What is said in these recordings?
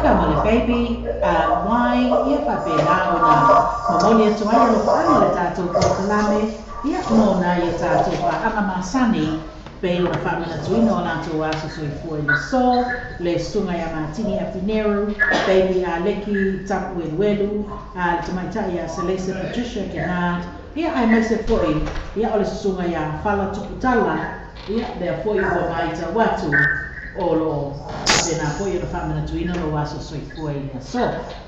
Ma le baby Y, ia, faapena ona momoli atu ai alofaaga le tatou polokalame, ia, mo nai o tatou paaga masani pei ona faamanatuina o latou aso soifua i le aso, le susuga ia Matini Apineru, baby Aleki Tapueluelu, le tamaitai ia Salesa Patricia Kennard, ia, aemaise foi, ia, o le susuga ia Fala Tuputala, ia, lea foi ua matau atu o loo faapena foi ona faamanatuina lou aso soifua i le aso.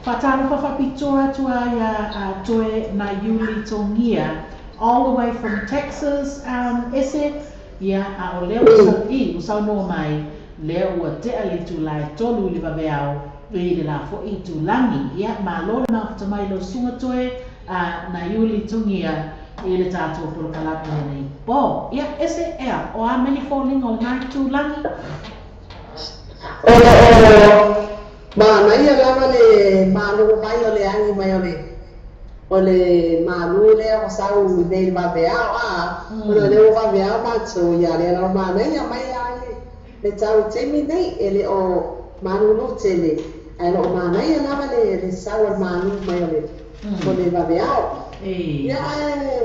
Faatalofa faapitoa atu a ia Toe Naiuli Togia, all the way from Texas, ese, ia, a o lea ua i ua saunoa mai lea ua tea le itula e 3 i le vaveao i le la foi itulagi. Ia, malo le mafuta mai lau susuga Toe Naiuli Togia i le tatou polokalame lenei po. Ia, ese ea, o a mea ni foliga o lena itulagi? O loo manaia lava le malu mai o le agi mai o le malu lea ua sau i nei le vaveao a ona lea ua vaveao matou ia lea lava manaia mai a le tau taimi nei e le o malulu tele ae loo manaia lava le sau o le malu mai o le vaveao. Ia, ae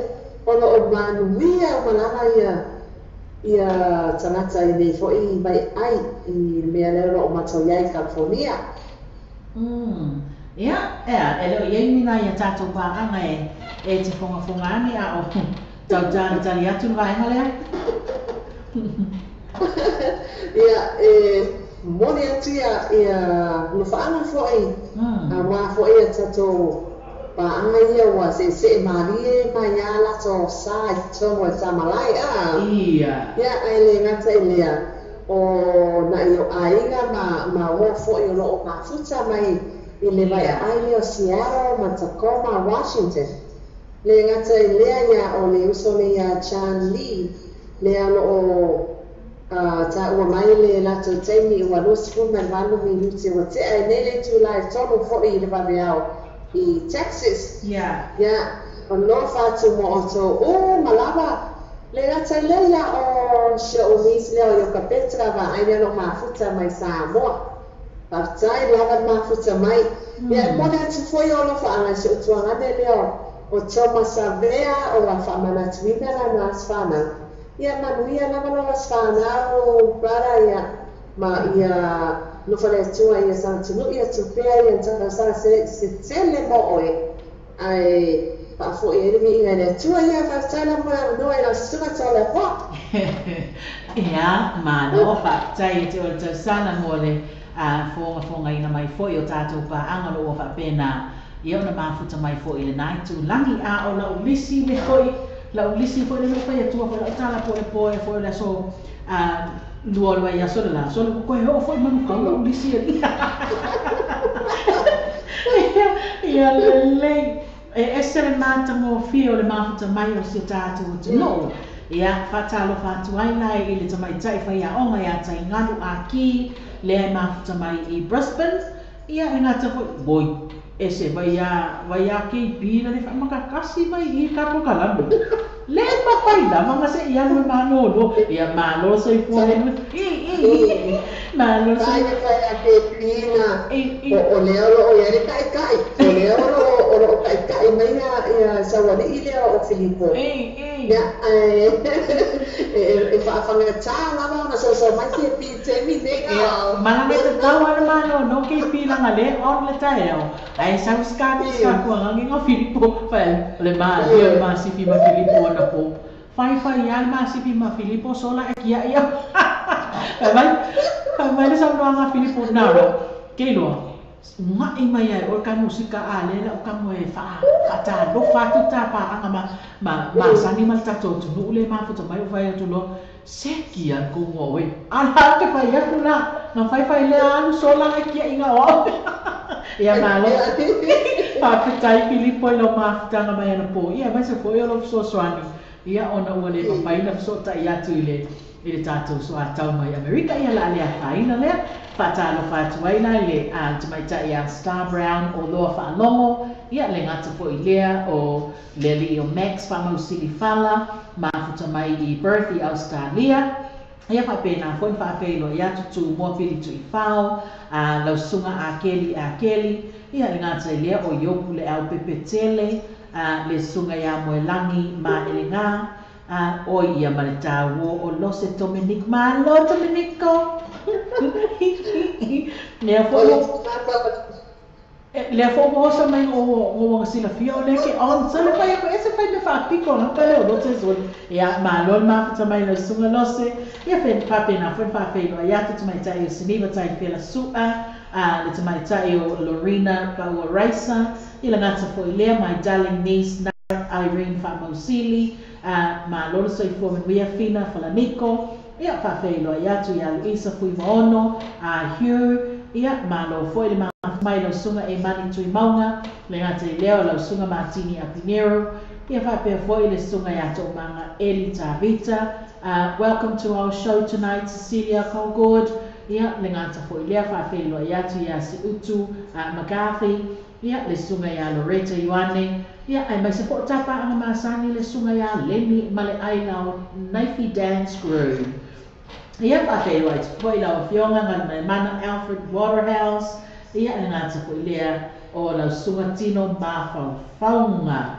o loo manuia uma lava ia tagata i nei foi mai ai i le mea lea o loo matou iai i California. Ia, ea, e le o iai ni nai a tatou paaga e te fogafoga ane a o tautalitali atu le vaega lea. Ia, e momoli atu ia alofaaga foi auā foi ia tatou paaga ia ua seesee malie mai a latou sa i totonu o le tamalae a. Ia, ae le gata i lea o na'i o aiga ma uo foi o loo mafuta mai i le vaiaai lea o Seattle ma Tacoma, Washington. Le gata i lea, ia, o le uso nei ia Chan Lee lea loo taua mai le latou taimi ua 28 minute ua tea e nei le itulā e 3 foi i le vaveao i Texas. Ia, o alofa atu mo outou uma lava. Le gata i lea, ia, o si o'u niece lea o Ioka Petra vaai lea lo mafuta mai Samoa. Faafetai lava le mafuta mai. Ia, e momoli atu foi o alofaaga si o'u tuagane lea o Thomas Avea o la faamanatuina lana aso fanau. Ia manuia lava lau aso fanau, brother, ia ma ia alofa le Atua ia sagatunu'i atu pea ia tausaga se tele mo oe ae faafo'i ai le viiga i le Atua. Ia, faafetai lava mo le avanoa i lau susuga Toleafoa. Ia, malo, faafetai e te o le tausana mo le fogafogaina mai foi o tatou paaga lo ua faapena, ia, ona mafuta mai foi i lenā itulagi. A o lau lisi le foi, lau lisi foi le lou fai atua foi lau tala po le poe foi o le aso lua o le vaiaso le la so le koe oo foi manukau lau lisi e. Ia, lelei, e ese le matagofie o le mafuta mai o si o tatou atunuu. Ia, faatalofa atu ai la i le tamaitai faiaoga iā Taigalu Aki lea e mafuta mai i Brisbane. Ia, e gata foi oi ese vai a vai a KP na le faamakakasi mai i ka polokalame le papai lava ma se ia alu e malōlō. Ia, malo soifua le i i malo. Fai fai a ke pina o lea o loo iai le ta'ita'i o lea o loo ta'ita'i mai ia sauali'i lea o Filipo. Ia, ae e faafagatā lava ona soso mai KP taimi nei. Malaga tatau ana malōlō KP laga le on le taeao ae sau skate skakuagagi ga Filipo fa le malia le masifi ma Filipo ana po faifai a le masifi ma Filipo sola e kia ia fai fai mai le saunoaga Filipo nalo keiloa nga'i mai ai o ka musika a le lau ka moe faatalofa atu tapaaga ma masani ma le tatou atunuu le mafuta mai o fai atu loa se kia kuga oe ala te fai atu la na faifai lea alu sola e kiaʻiga o ao. Ia, malo, faafetai Filipo i lau mafutaga mai ana po, ia, aemaise foi o lou fesoasoani, ia, ona ua le mafai na fesootaʻi atu i le tatou soatau mai Amerika. Ia, la le afaina lea faatalofa atu ai la le tamaitai ia Star Brown o loa faalogo. Ia, le gata foi lea o le alii o Max Faamausili Fala mafuta mai i Perth i Australia. Ia faapena foi ona faafeiloai atu Tumua Pili Tuifao, a lau susuga Akeli Akeli, ia le gata i lea o Iopu Leaupepe Tele, a le susuga ia Moelangi Maelega, a oi ia ma le tāuō o Lose Dominic. Malo Dominico! Lea foi Lea foi ua oso mai o silafia o lea ke on so le fai e se fai me faapiko na ka le o lote soli. Ia malo le mafuta mai lau susuga Lose. Ia fe faapena foi faafeiloai atu tamaitai o Siniva Taifela Su'a, a le tamaitai o Lorena Paua Raisa, ia le gata foi lea my darling niece Irene Faamausili, a malo le soifua manuia Fina Falaniko, ia faafeiloai atu ia Luisa Fuimaono, a Hugh, ia malo foi le mafuta mai lau susuga Emani Tuimauga, le gata i lea o lau susuga Martini Apinero, ia faapea foi le susuga ia Toomaga Eli Tavita. Welcome to our show tonight Cecilia Colgood, ia le gata foi lea faafeiloai atu ia Siutu McCarthy, ia le susuga ia Loretta Ioane, ia aemaise foi o tapaaga masani le susuga ia Lenny ma le aila o Naifi Dance Crew. Ia faafeiloai atu foi lau Afioga Galumalemana Alfred Waterhouse, ia le gata foi lea o lau susuga Tino Mafaufauga.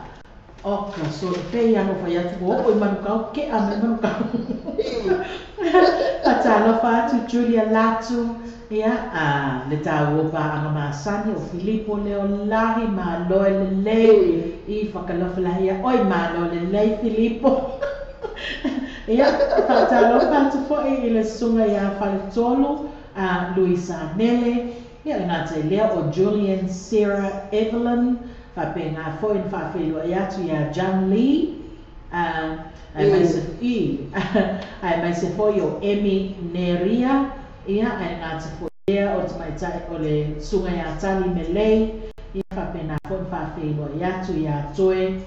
Oka sole pei lava ona fai atu ua oo i Manukau, kea mai Manukau. Faatalofa atu Julia Latu, ia, a le taua paaga masani o Filipo Leolahi, malo e lelei i whakalofalahi ia oi, malo lelei Filipo. Ia, faatalofa atu foi i le susuga ia Faletolu, a Luisa Nele, ia le gata i lea o Julian Sarah Evelyn, faapena foi ona faafeiloai atu ia Jung Lee, aemaise i, aemaise foi o Emi Neria, ia, ae le gata foi lea o le tamaitai o le susuga ia Tali Melei, ia, faapena foi ona faafeiloai atu ia Toe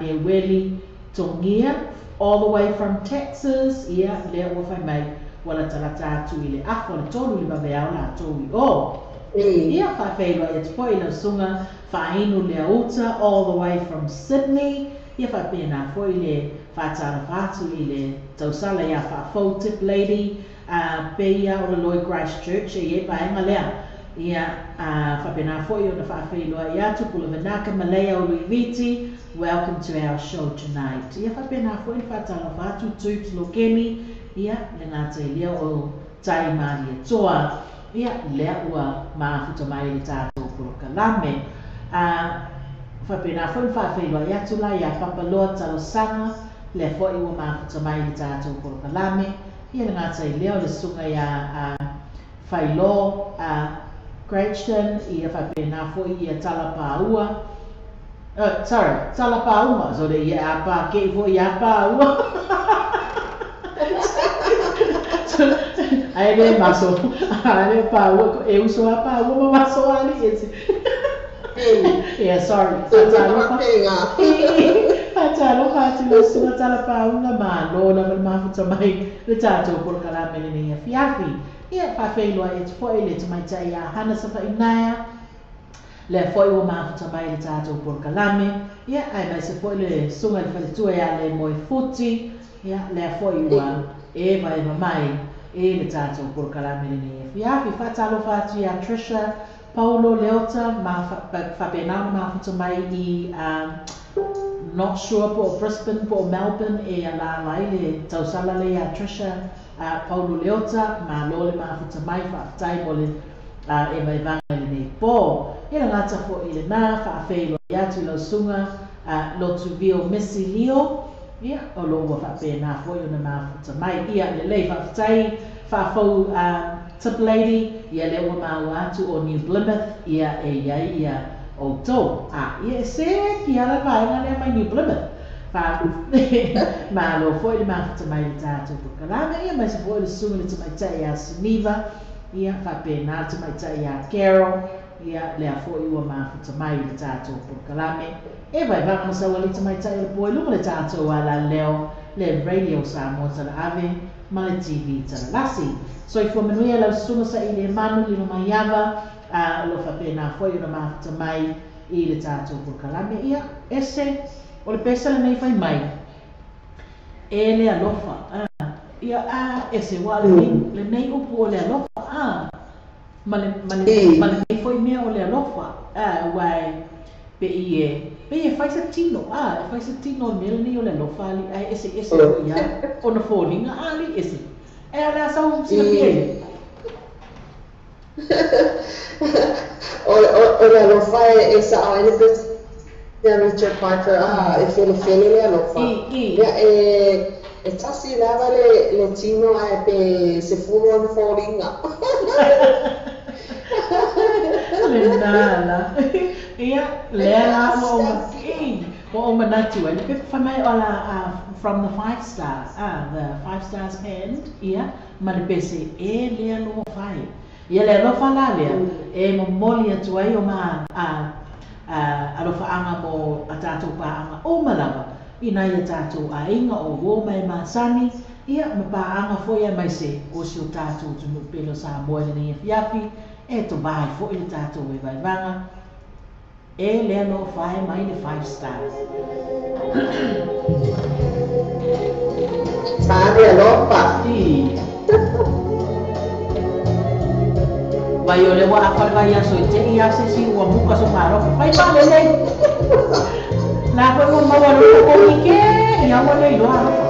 Neueli Togia, all the way from Texas, ia, lea ua fai mai ua latalata atu i le afa o le 3 i le vaveao latou i o. Ia, faafeiloai atu foi i lau susuga Faainu Leauta, all the way from Sydney, ia faapena foi le faatalofa atu i le tausala ia Faafou Tip Lady, a peia o le loi Christchurch e i ai vaega lea. Ia, a faapena foi ona faafeiloai atu Pula Venaka Malaya o Luiviti, welcome to our show tonight. Ia faapena foi le faatalofa atu Tubes Lokeni, ia le gata i lea o Tai Malietoa, ia lea ua mafuta mai le tatou polokalame. A faapena foi le faafeiloai atu la ia Papaloa Talosaga, lea foi ua mafuta mai le tatou polokalame. Ia le gata i lea o le susuga ia Failo Gretchen, ia faapena foi ia Talapaua, sorry, Talapauma, sorry, ia a pa ke foi ia paua. Ai le maso, ai le paua, e uso a paua ma maso ali ese. Yeah, sorry. Faatalofa. Faatalofa atu lau susuga Talapaunga, malo lava le mafuta mai le tatou polokalame lenei afiafi. Ia, faafeiloai atu foi le tamaitai ia Hana Safainaia, lea foi ua mafuta mai le tatou polokalame. Ia, aemaise foi le susuga i le faletua ia Le Moe Futi, ia, lea foi ua evaeva mai i le tatou polokalame lenei afiafi. Faatalofa atu ia Trisha Paulo Leota, ma faapena ona mafuta mai i not sure po o Brisbane po o Melbourne e alaala ai le tausala lea ia Trisha Paulo Leota, malo le mafuta mai, faafetai mo le evaevaga i lenei po. Ia le gata foi i lena, faafeiloai atu i lau susuga Lotuvio Missy Leo, ia, o lo ua faapena foi ona mafuta mai. Ia, lelei, faafetai faafou Tip Lady, ia lea ua maua atu o New Plymouth, ia e i ai ia outou. A, ia e se kiala le vaega lea mai New Plymouth. Fa, malo foi le mafuta mai le tatou polokalame, ia aemaise foi le susuga i le tamaitai ia Siniva, ia faapena le tamaitai ia Carol, ia lea foi ua mafuta mai le tatou polokalame. E vaevaga ma sauali tamaitai o le po i luga le tatou alaleo, le Radio Samoa Talaave ma le TV Talalasi. Soifua manuia lau susuga Saili e Manu Lilo Maiava, a o lo faapena foi ona mafuta mai i le tatou polokalame. Ia, ese o le pesa lenei fai mai, e le alofa, a, Ia a ese ua lenei upu o le alofa a ma le ma le ma lenei foi mea o le alofa a ua e pe i e pe i e fai se tino a e fai se tino o le mea lenei o le alofa ali ae ese ese foi a ona foliga ali ese e a le a sau silafia ia. O le alofa e sa'o ai le pese a Richard Parker a e felefele le alofa. Ia e tasi lava le tino ae pe 10 ona foliga. Lena la. Ia, lea la ua ou manatu ai le pepa fai mai o la from the five stars, the five stars band, ia, ma le pese e le alofa e. Ia le alofa la lea, e momoli atu ai o ma alofaaga mo a tatou paaga uma lava, ina ia tatou aiga o uō ma e masani, ia ma paaga foi aemaise o si o tatou atunuu pele o Samoa i lenei afiafi, e tovā ai foi le tatou vaevaevaga, e le alofa e mai le five stars. Sa le alofa. I. Vai o le ua afa le vaiaso i te'i a se isi ua muka so faalofa fai faalelei. La foi ua maua loa kogi ke ia ua le iloa alofa.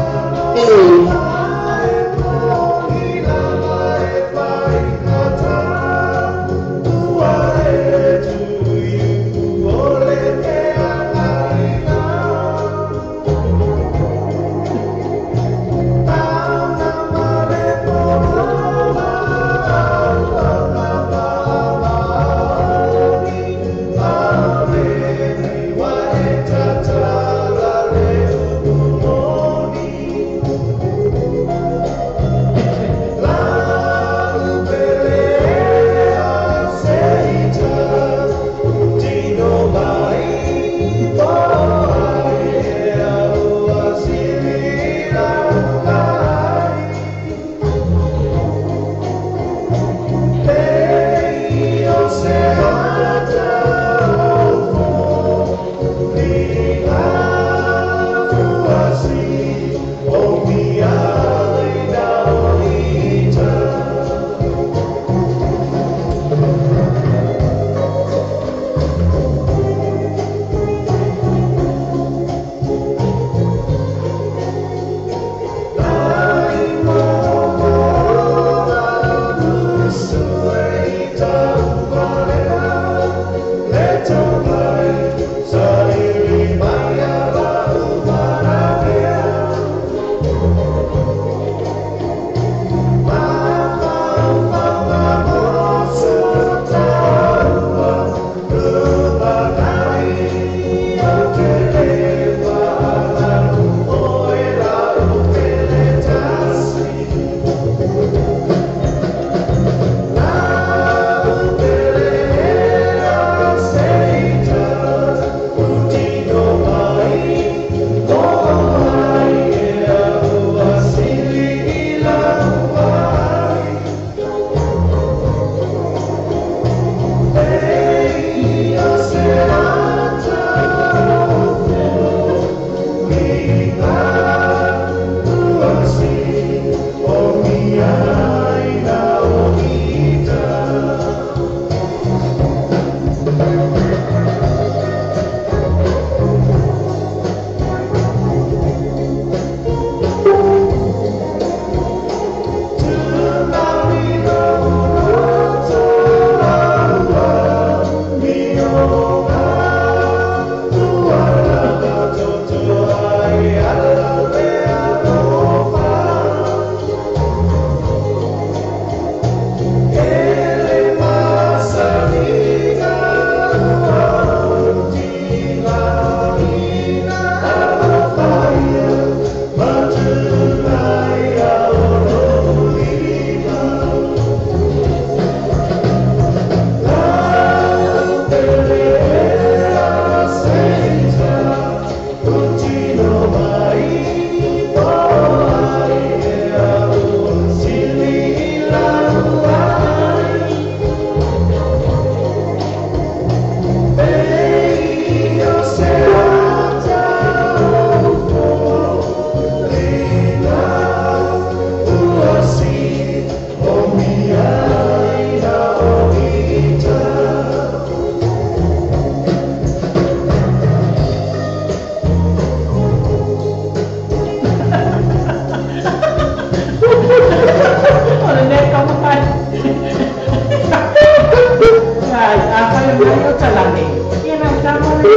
ai o talane. Ia na tama le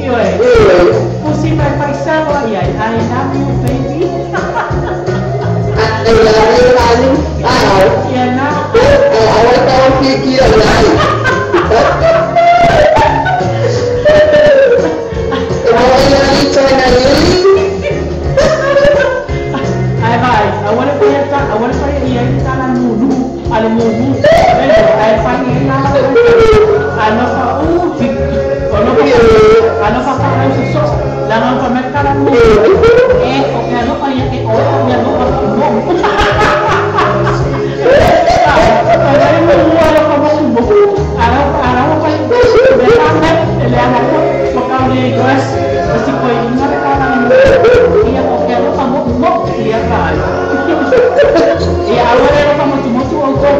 ioe. Pusi mai faisalo ai ai, I love you baby. I love you honey. Ia na. Ai tau kiki ai. Ai vai, I want to find ia tala mulu, ale mulu. Ai fai la anofa u anofa fa so la no fa met tala mulu. E o ke alofa ia e o ia no fa mo. Ai mulu alofa mo mo. Ara fa le la le ana ko ka le gas si ko inga tala mulu. Ia o ke alofa mo mo ia fa. Ia awale alofa mo mo tu auto.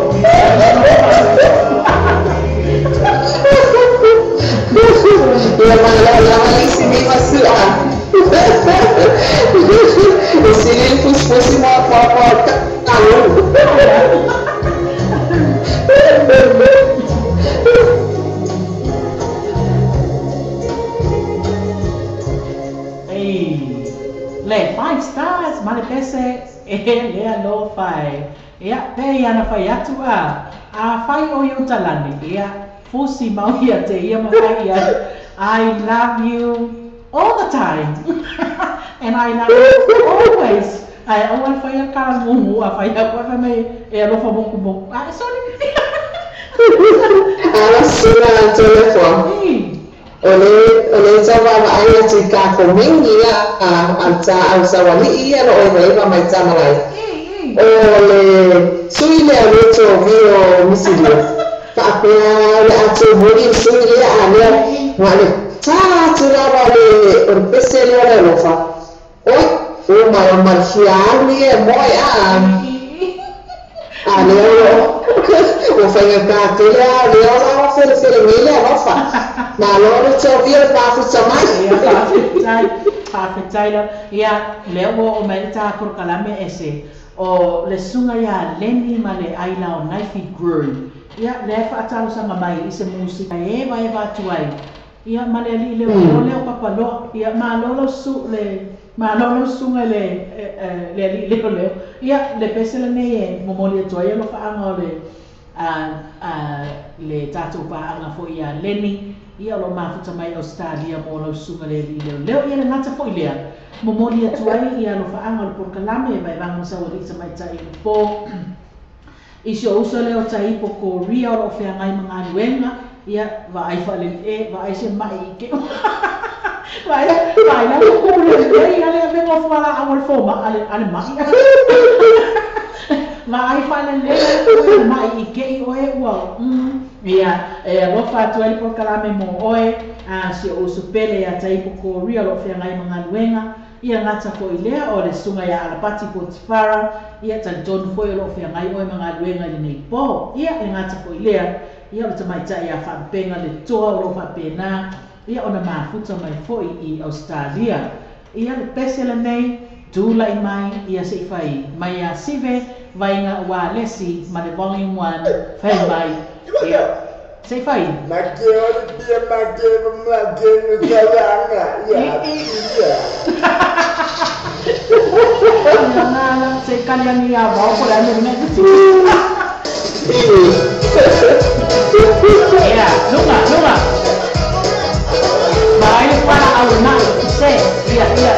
Ia malisi mi masua. O sili fus mo po po talo. Ei, le 5 stars manipese e le alofa. Ia pe ia na fai atu a fai o iu talani. Ia fusi mau ia te ia mawhai ia. I love you all the time. And I love you always. Ai awa fai a kala mumu a fai a kwa mai e alofa moku moku. Ah, sorry. Ala sura telefon. Ole tava ai a te ka komingi a ta au sawali ia no o mai mai tamalai. Ole sui le aloto vio misidio. Faapea le atu moli sui le a le wa le ta tira le o pese le alofa. Oi o ma malfiani e moi a a le o fai ka te le a le o fele fele mele alofa. Na lo le to vio pa fu mai. Fa tai la ia le o mai ta porkalame ese o le sunga ia Lenny ma le aila o Naifi Groove. Ia le fa talo sa mai i se musika e vai va tu ai. Ia ma le ali le o le papa lo ia ma lo lo su le ma lo lo sunga le le ali le le ia le pese le nei e momoli atu ai lo fa anga le a le tatu pa anga fo ia Lenny ia lo mafuta mai Australia mo lo sunga le ali le le ia le ngata fo ile momoli atu ai ia lo fa anga lo porkalame vai vanga sa o sa mai tai po i se uso le o taipo ko ria o whea ngai mga anuenga ia va ai whale e va ai se mai i ke va ai va ai la ko le ia le vengo fala a wal foma ale mai va ai whale le mai i ke i oe ua ia e alofa atu ai porkalame mo oe a se uso pele ia taipo ko ria o whea ngai mga anuenga ia ngata fo ilea o le sunga ia Alapati Potifara ia talitonu foi o loo feagai oe ma galuega i lenei po ia e gata foi lea ia o le tamaitai ia faapega le toa o loo faapenā ia ona mafuta mai foi i Australia ia le pese lenei tula'i mai ia se'i fai mai ia sive vaiga ua lesi ma le volume 1 fai mai ia se'i fai Nana, sei kalian ia vau por aí no né? Ya, lunga, lunga. Vai para a una, se, ia, ia.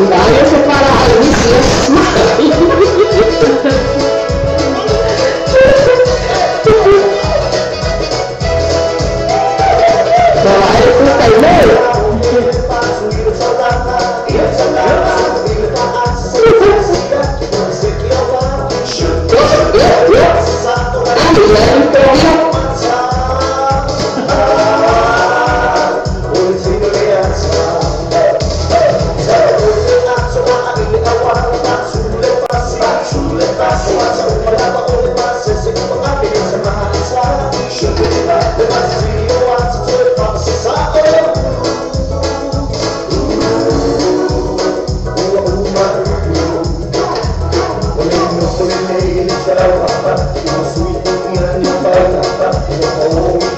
Vai para a Thank you.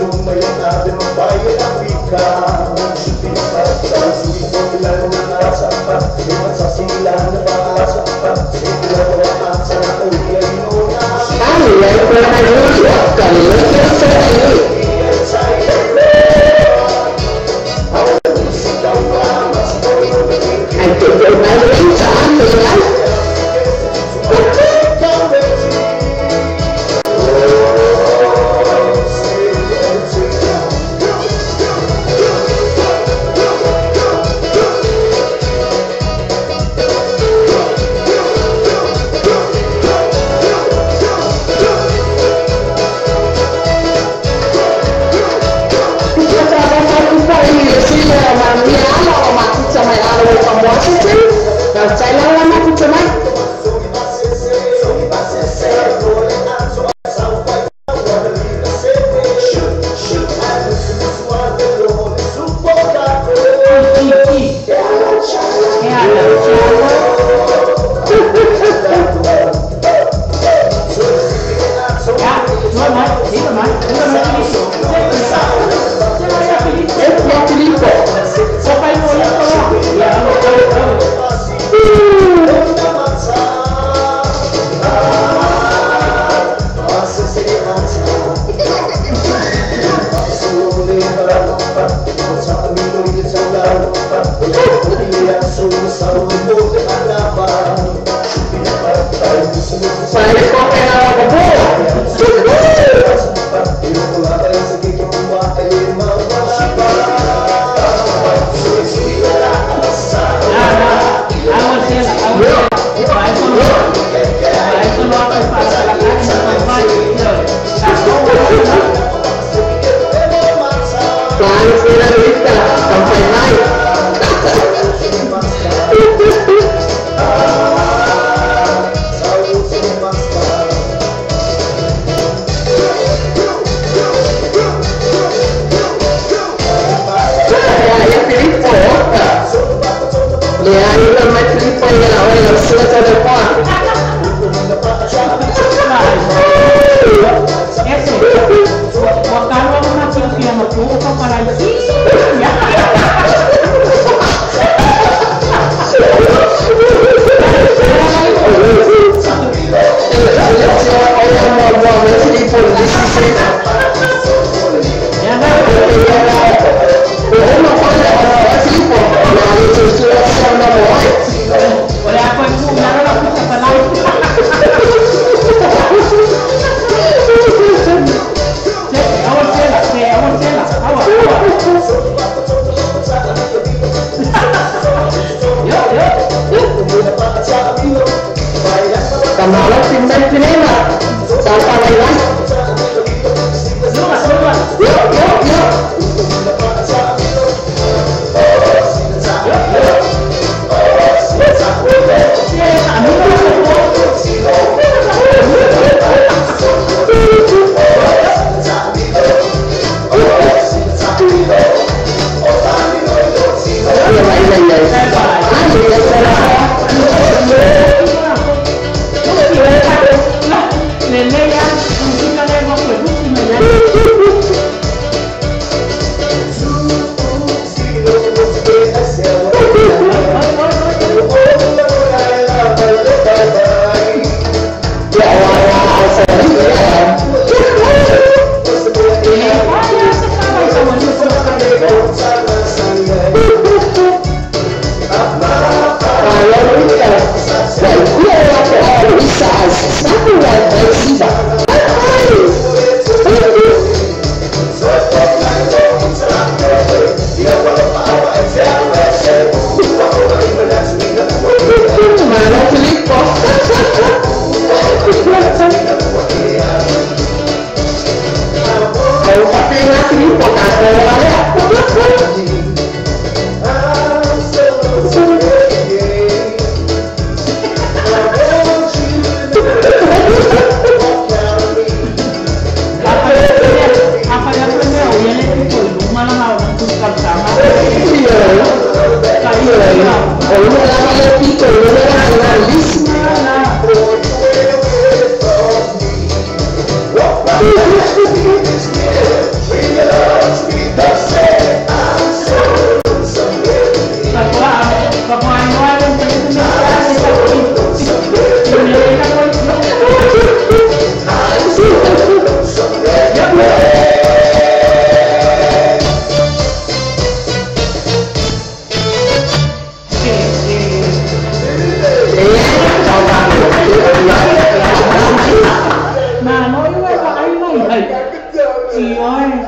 Ioe,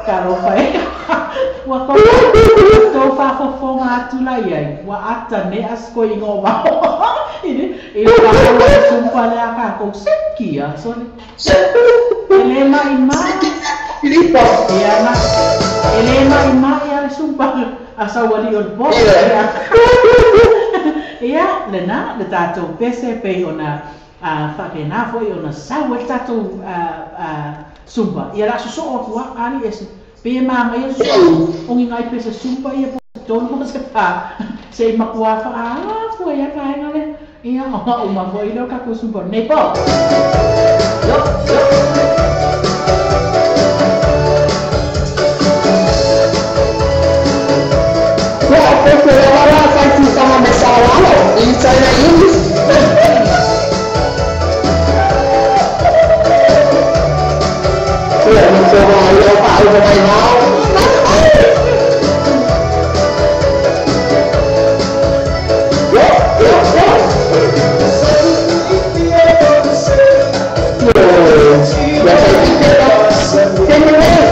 talofa e. Ua tou faafofoga atu la i ai, ua ata nei asikoiga o vao. I le faaolo le sumpa lea kākou sekia, sole. E lē maʻimaʻi. Ia na, e lē maʻimaʻi a le sumpa a saualiʻi o le po. Ia, lena, le tatou pese pei ona faapena foi ona sau ai le tatou sumpa. Ia la sosoo atu a ali ese. Pe magaia sosoo ogiga ai pese sumpa ia po se tolu ma se fā. Se i makuā faaalafua ia vaega lea. Ia ona uma foi lea o tatou sumpa nei po. Yo, yo. Ia, pese lava la faitutaga me saoalo i China English. Ia, ma soga ia faauma mai vao. Yo, yo, yo. Io, ia faitita. Kene nei.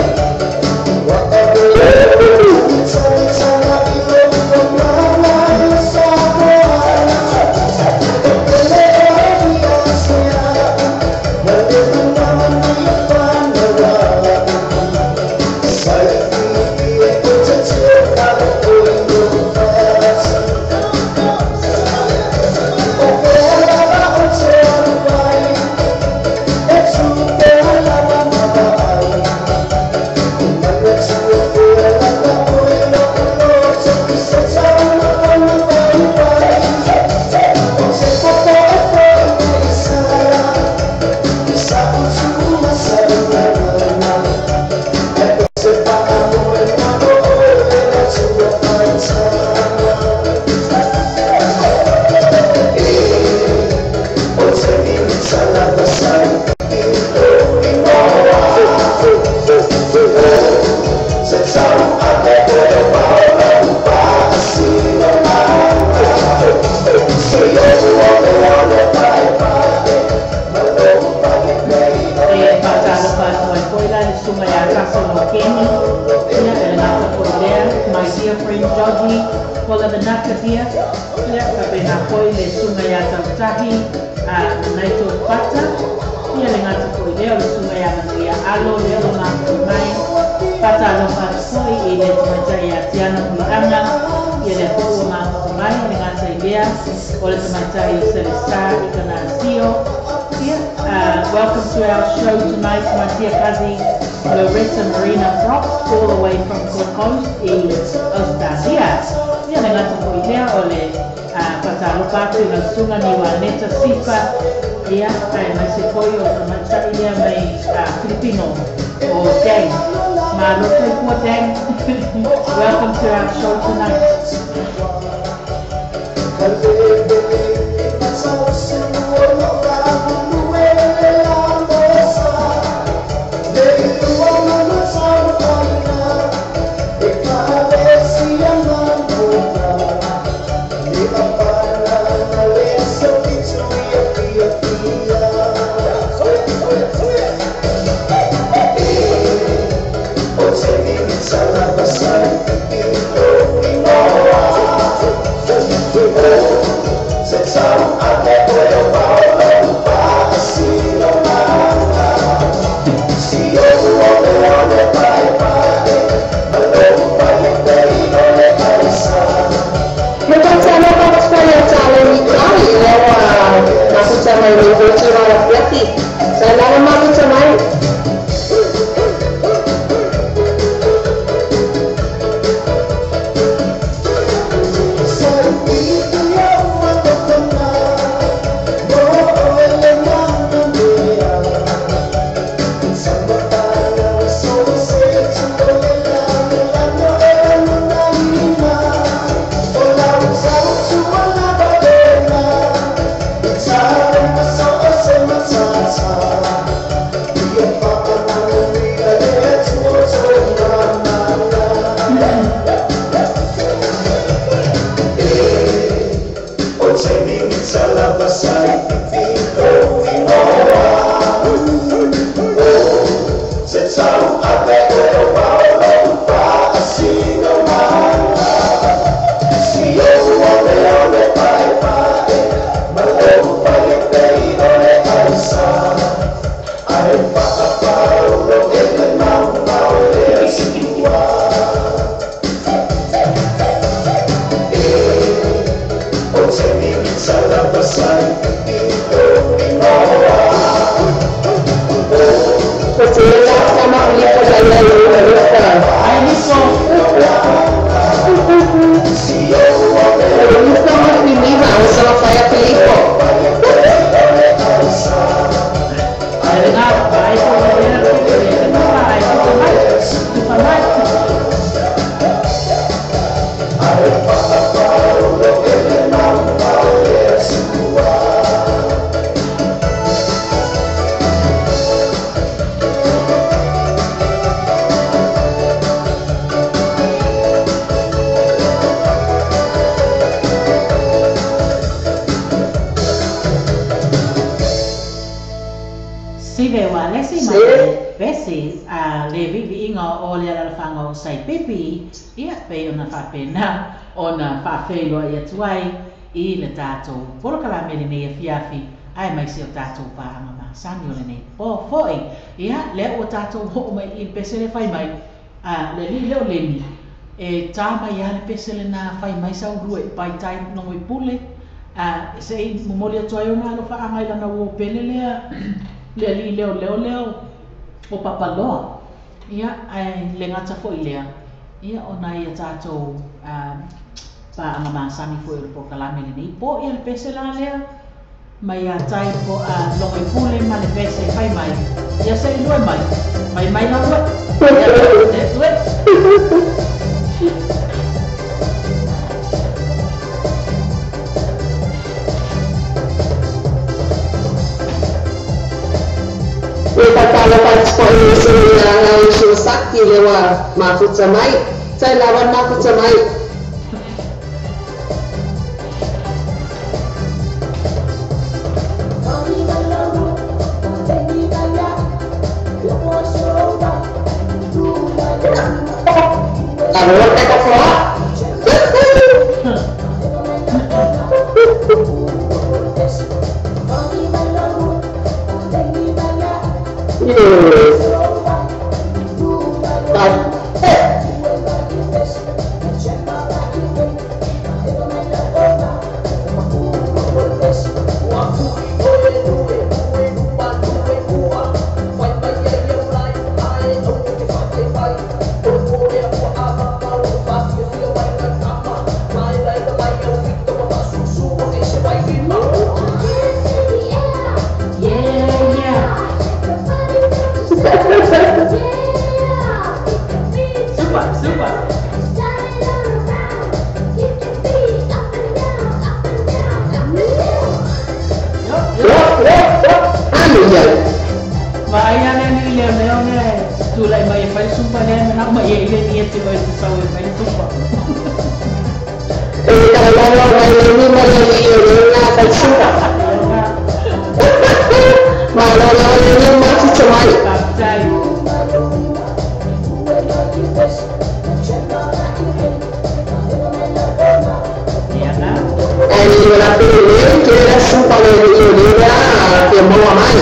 E faatalofa atu ai foi la le susuga iā Russell Lokeni, ia e le gata foi lea, my dear friend Georgie Pola Vinaka dear, ia faapena foi le susuga iā Tautahi Naito Fata, ia le gata foi lea o le susuga iā Manuia Alo lea ua mafui mai. Faatalofa atu foi i le tamaitai iā Tiana Muliaga, ia lea foi ua mafui mai le gata i lea o le tamaitai o Selesa i Kanasio. Yeah, welcome to our show tonight, my dear cousin Loretta Marina Frost, all the way from Gold Coast i Australia. Ia le gata foi lea o le faatalofa atu i lau susuga ni Waneta Sifa, ia, aemaise foi o le tamaitai lea mai Filipino o Dang. Malo soifua Dang. Welcome to our show tonight. Oh. ma pese a le viiviiga o le alalafaga o Saipipi, ia pei ona faapena ona faafeiloai atu ai i le tatou polokalame lenei afiafi ae mai se o tatou paaga masani o lenei po fo'i. Ia lea ua tatou oo mai i le pese le fai mai a le alii lea o Leni e tā mai lava le pese lenā fai mai saulua i paitai logo i pule a se'i momoli atu ai ona alofaaga i lana uō pele lea le alii leoleo lea o Papaloa. Ia ae le gata fo'i lea, ia ona ia tatou paaga masani foi o le polokalame lenei po. Ia le pese la lea mai ia tai po a logo i pule ma le pese fai mai ia se'i lue mai mai mai lau ue ia let's do it. E tatalo fai se i Shirosaki le ua mafuta mai. Tai lava mafuta mai. Aloha ka foa. Yes. Yeah, yeah. Super, super. Yo, yo. Vai ale ni le leo ne tu lai mai fai supa le na mai e ile ni te vai sa o fai supa. E kalala mai ni mai ni le na fai supa. Ma la la ni ma ti te mai. Baptai. Ia na. E ni la pele que era supa le ni la que mo mai.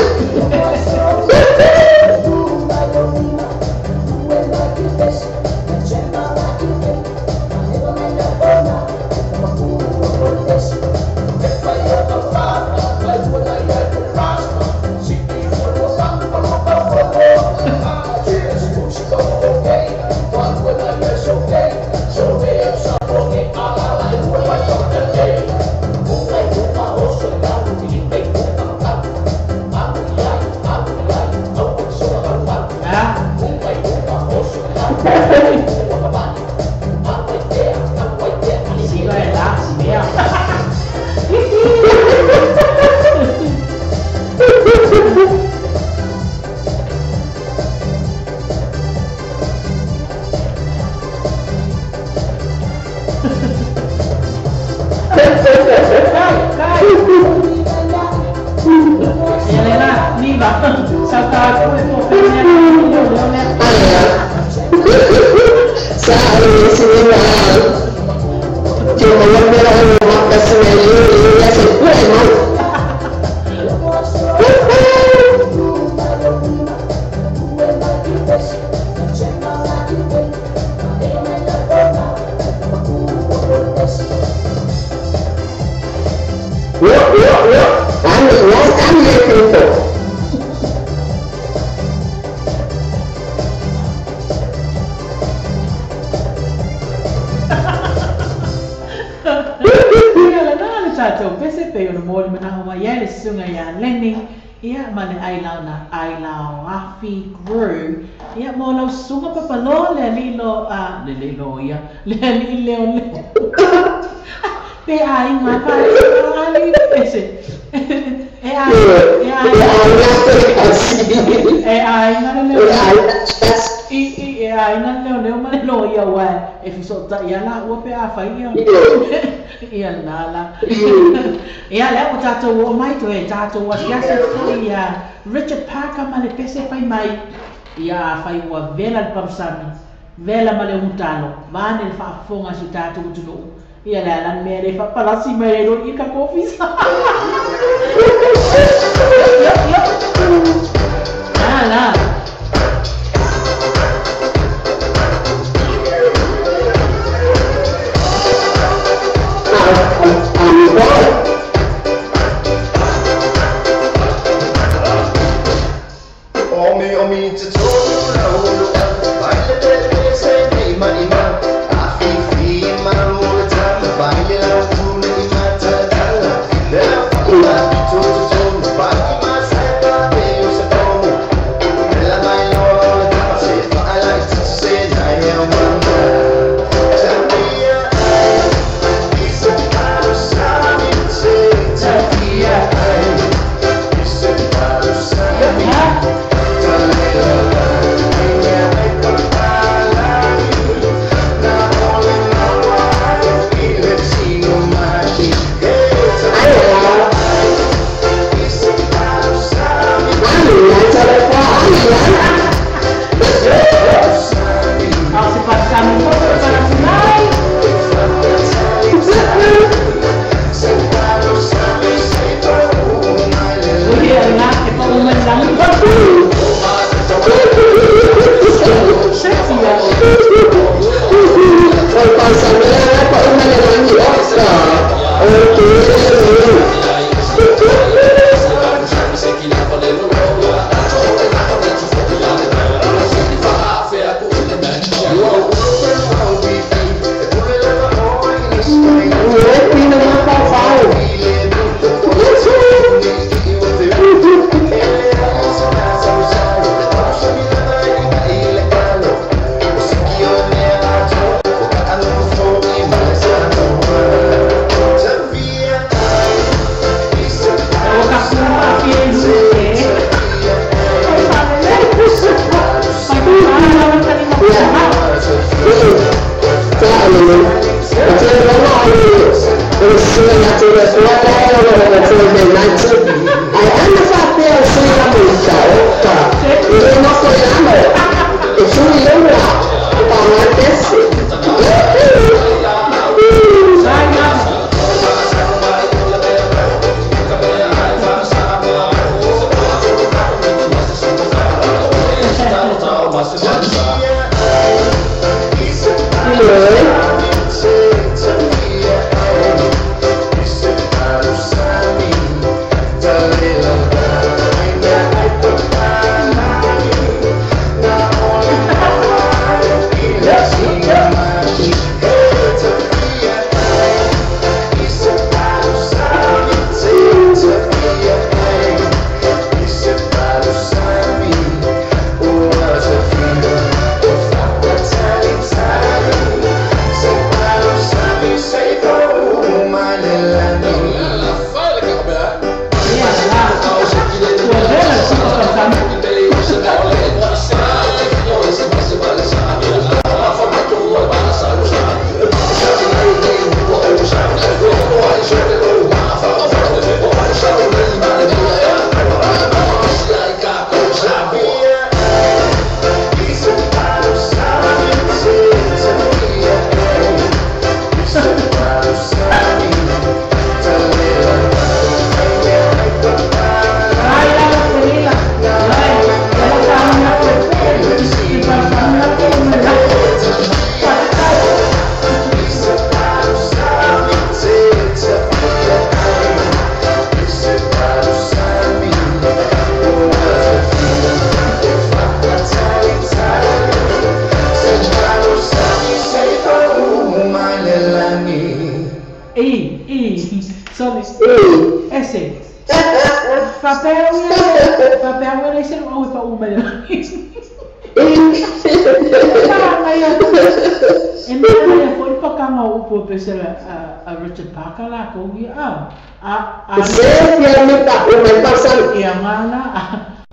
Ah. Si lo è là, si vea. Kai, kai. Elena, Niva, salta come può prendere il leone. Sa si ni que mo la mo kasi me ni ya se pue mai. Yo yo yo. Ami ya ami le pinto. Ia le na le tatou pese pe o le moli manaho mai ai le susuga iā Leni, ia ma le ailao na ailao afi grew, ia mo lau susuga papaloa le alii lo a le le lo ia le alii leo leo Pe aiga pa ali pese. E aiga e aiga e aiga le leo i e aiga le leo leo ma le loia ua e feso'ota'i a la'ua pe a fai ia ia lenā la. Ia lea ua tatou o'o mai toe tatou asiasi atu fo'i ia Richard Parker ma le pese fai mai. Ia afai ua vela le palusami, vela ma le ugutalo, vaeane le faafofoga a si o tatou atunuu, ia le a la le mea e le faapalasi mai ai loa i i tatou ofisa. Ia, ia. La, la. A o se palusami foi toe palasi mai. Ia lena e pa'u mai le lagi. Sexy ia oe. Ua tatou aafia i luga e. Fai faalelei. Fai faapā lava le taliga o Sexy. Vai lava. Ia la. Ua vela le suka palusami. Vai lava felila. Vai. Ela faalaga le palusami la pa'u mai le lagi. Faafetai. I, i, sole, ese. Faapea ua faapea ua leai se lu'au e pa'u mai le lagi. E manaia, e manaia foi le pakaga o upu o pese a Richard Parker la ko ia a Se fia me pa o mai pausami. Ia ngala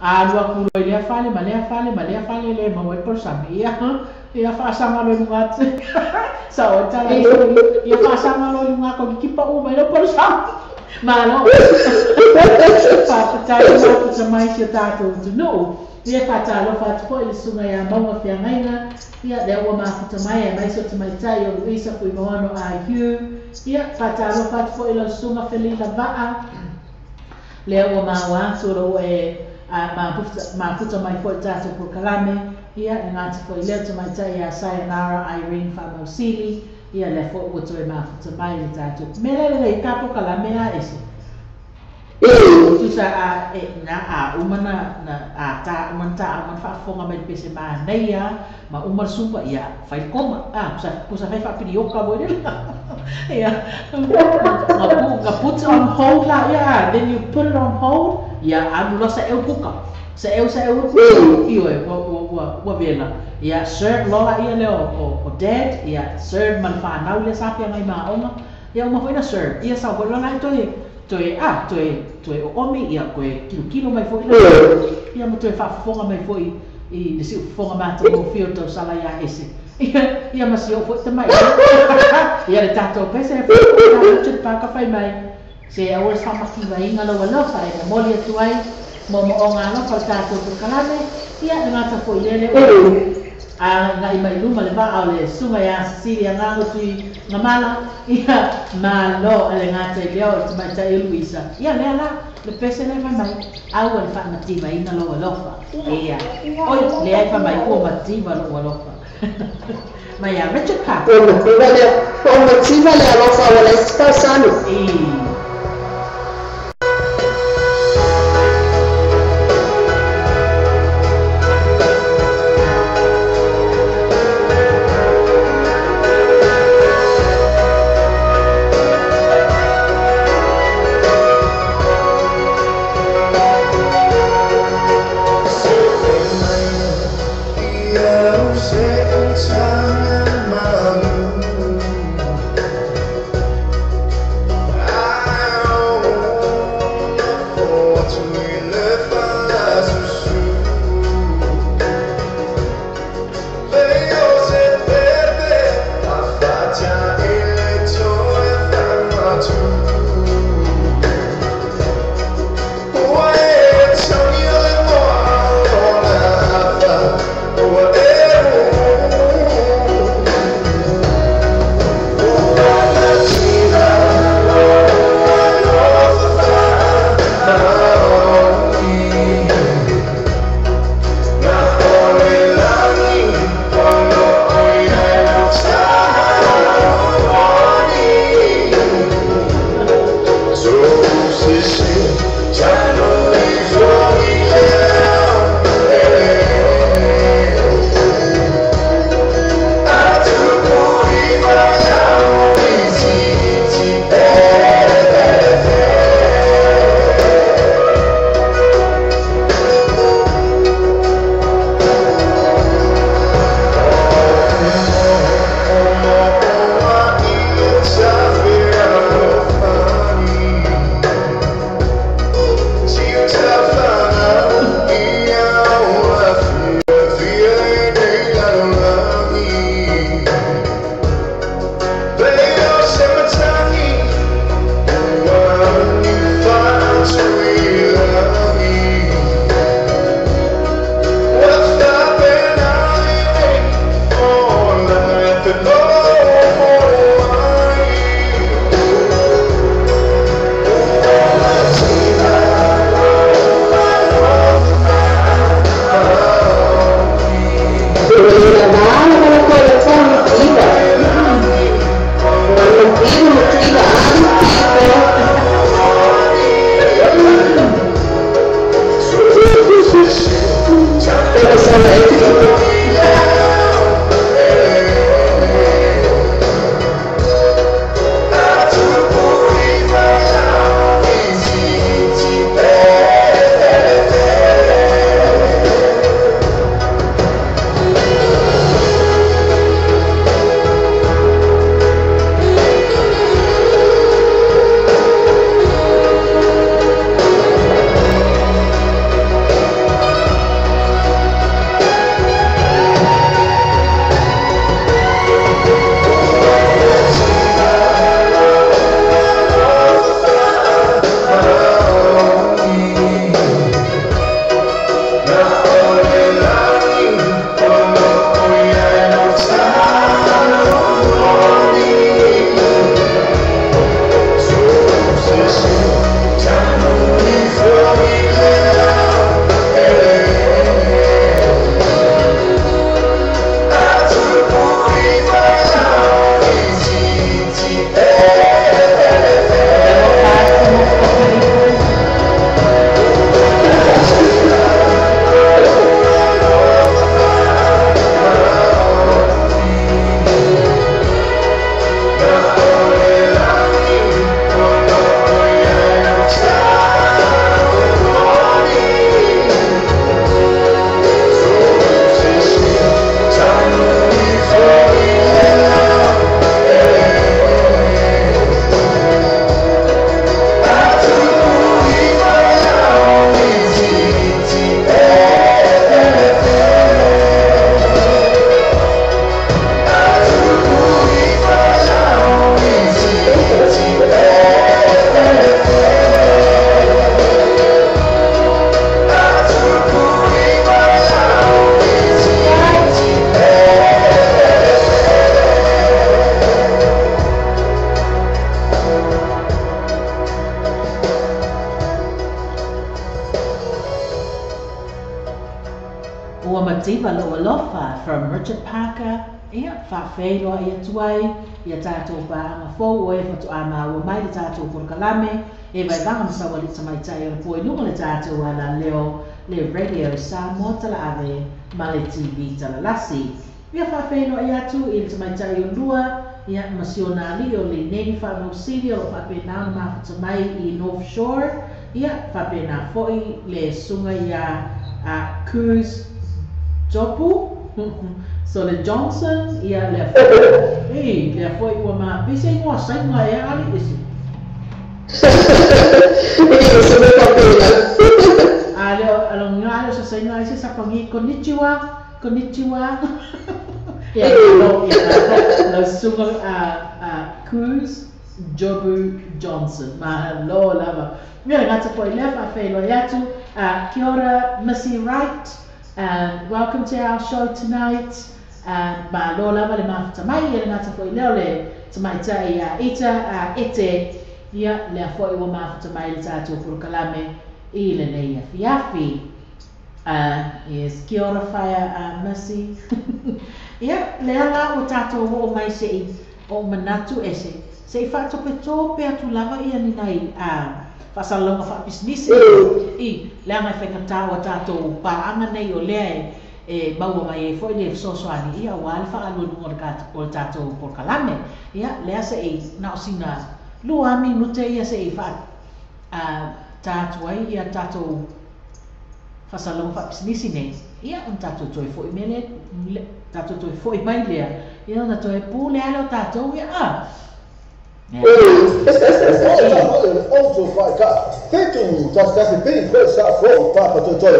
a lua kulo i lea fale ma lea fale ma lea fale le ma wai pausami ia ia faasanga lo lunga sa o tala ia faasanga lo lunga ko ki pa o mai lo pausami malo faafetai mafuta mai si o tatou atunuu ia faatalofa atu foʻi le susuga iā mauga feagaiga ia lea ua mafuta mai e mai se o tamaitai o Luisa Fuimaono IU ia faatalofa atu foʻi lau susuga Felila Vaa lea ua maua atu o lou e mafuta mai foʻi tatou polokalame ia e gata foʻi lea tamaitai iā Sayonara Irene Faamausili ia lea foʻi ua toe mafuta mai le tatou mea lea lelei ka polokalame a ese tusa a e na a uma na a ta uma ta uma faafofoga mai le pese manaia ma uma le supa ia fai le koma a kusa fai faapilioka moi lela ia nga put on hold la ia then you put it on hold ia alu loa sa eu kuka sa eu kuka ioe ua vela ia serve loa ia lea o dad ia serve ma le fanau lea sa feagai ma aoga ia uma foi na serve ia sau foi loa la e toe toe a toe toe oomi ia koe kilokilo mai foʻi la ia ma toe faafofoga mai foʻi i le siufofoga matagofie o tausala iā ese ia ia ma si oo foʻi tamaʻi ia le tatou pese Richard Parker fai mai se aua le faamakivaina lau alofa e momoli atu ai moomooga alofa o le tatou polokalame ia le gata foʻi lele a ngai mai luma le vaa o le susuga iā Cecilia Gago Tui Gamala ia malo le gata i lea o le tamaitai o Luisa ia lea la le pese le fai mai aua le faamativaina lou alofa ia oi leai fai mai ua mativa lou alofa ma ia Richard Parker ua mativa le alofa ua leai se pausami. I From Richard Parker, ia, whaawheiloa i atu ai, ia tātou pāanga fōu o e whatu a maua mai le tātou porokalame, e vai vanga masawa le tamaitai o le poi lunga le tātou ala leo le Radio Samoa tala ave ma le TV tala lasi. Ia whaawheiloa i atu i le tamaitai o lua, ia masiona ali o le nei whaamausili o lo whaapena na mafuta mai i North Shore, ia whaapena foi le sunga ia Kuz Jopu, so le Johnson, ia le foi, ei, le foi ua ma, pise ingoa sainga e ali isi. A leo, alo nga leo sa sainga isi sa pangi, konnichiwa, konnichiwa. Ia, no, ia, lo sunga Kuz Jobu Johnson. Mahalo lava. Mea ngata po i lea whaawheiloa i atu. Kia ora, Missy Wright. Welcome to our show tonight. Mahalo lava le mafuta mai. Ia le ngata po i leo le tamaitai ita ete. Ia lea foi ua mafuta mai le tātou porokalame i le nei afiafi. Yes, kia ora whaia Missy. Ia, lea la o tātou o mai se i o manatu ese. Se i whaatope tō pea tu lava ia ni nei whaasalaunga whaapisnisi. I, lea ngai whaikatā o tātou pāanga nei o lea e maua mai e foi le fesoasoani ia ua le whaalualunga o le tātou porokalame. Ia, lea se i nao sina lua minute ia se i wha tātou ai ia tātou whaasalaunga whaapisnisi nei. Ia, on tātou toi foi mele, tātou toi foi mai lea. Ia, ona toi pū lea leo tātou ia, a. Auto whaika, whitu tasi pī, koe sa fō, pāpa toi toi.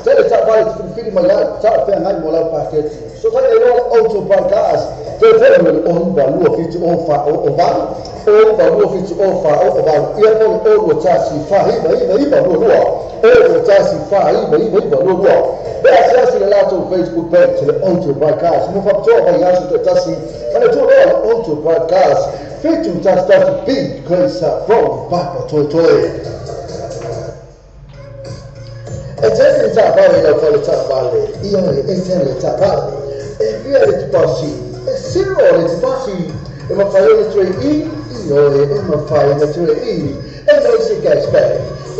Tele tā whare te whiri mai ai, tā whea ngai mō lau pāketi. So tai e roa auto whaika as, te whea mele o hua lua whitu o wha o o valu, o hua lua whitu o wha o o valu, ia pole o lua tasi wha hiva hiva hiva lua lua, o lua tasi wha hiva hiva hiva lua lua. Pea se asi le latou Facebook page, le auto whaika as, mo whapitoa vai aso te tasi, mana tō roa le auto whaika as, whitu tasi tasi pī, koe sa fō, pāpa toi toi. E tene tā vale lau whale tā vale, ia e tene tā vale, e whia le tupasi, e siro le tupasi, e mawhai le tue i, i oe, e mawhai le tue i, e mai se cashback,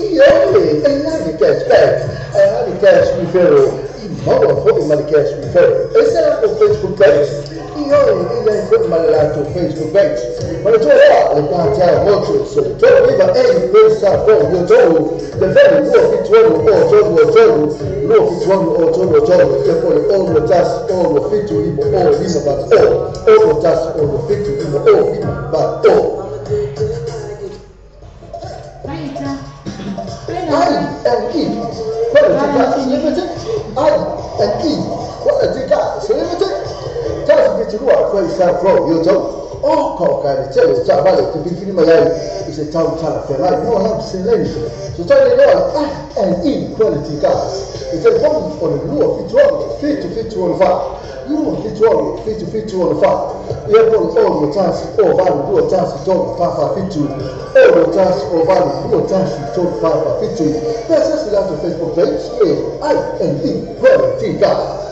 i oe, e nai cashback, e ali cash referral, i maua foi ma le cash referral, e se la Facebook page, i oe, e iai foi ma le latou Facebook page, ma le tue roa, le pātea motu, se le tō iwa e i pēsa fō, i o tōru, te veri lua fituanu o tolu o tolu, lua fituanu o tolu o tolu, te pole o lua tasi o lua fitu imo o lima bat o, o lua tasi o lua fitu imo o lima bat o. I and E, Quality Cars Limited, I and E, Quality Cars Limited, tasi fitu lua koe sa fō, i o tolu. O ko ka le tele ta vale te filifili mai ai i se tau tala whengai mo lau se leni. So tai le loa I and E Quality Cars. I te poni o le lua fituaru fitu fitu ono wha. Lua fituaru fitu fitu ono wha. Ia poli o lua tasi o valu lua tasi tolu wha fitu. O lua tasi o valu lua tasi tolu wha fitu. Pea sesi lato Facebook page e I and E Quality Cars.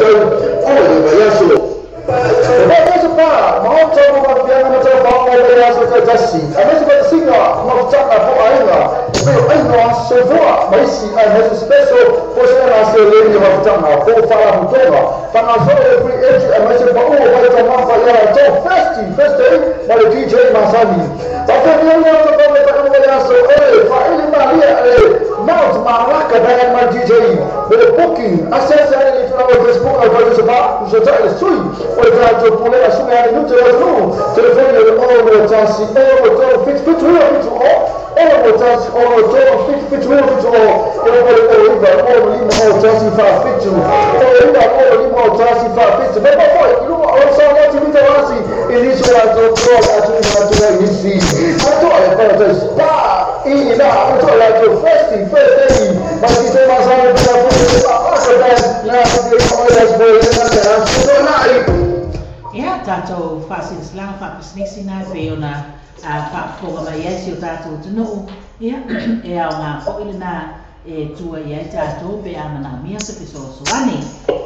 tau o le vaiaso. Pa, maota mo mafianga ma tau whaonga o le aso taitasi. A mese whatasinga, mafutanga po ainga. Meo ainoa, soifoa, maisi, ai mese special, po se na se le ni mafutanga, po whala mutonga. Whanga so le free entry, a mese pa ua wai tau mawha ia tau festi, festi, ma le DJ Masani. Whawhia mea mea tau wha me whakama le aso, e, whaele maria, e, Mount Malaka band ma DJ. Me le booking, asese ale le tuna o Facebook, au whai pa, usa tai le sui, o le tātou pule a sunga ane nute o nu, telefoni le o tasi, o tō fit fit ua fit o, o tasi, o tō fit fit ua fit o, o le o iwa, o lima o tasi wha fitu, o iwa, o lima o tasi wha fitu, me pa foi, i luma o sa ngati mita wasi, i niso a tō tō atu i matua i nisi, a tō ale whana tō spa, i na, o tō ale tō festi, festi, ma ki te masana pila pula, pa aka band, na te o le asbo, na te asbo, na i. Ia tātou whaasilasilanga whaapisinisi nai pe ona whaafofoga mai ai si o tātou atunuu ia e ao ngā foʻi lenā e tua i ai tātou pe a manaomia se fesoasoani.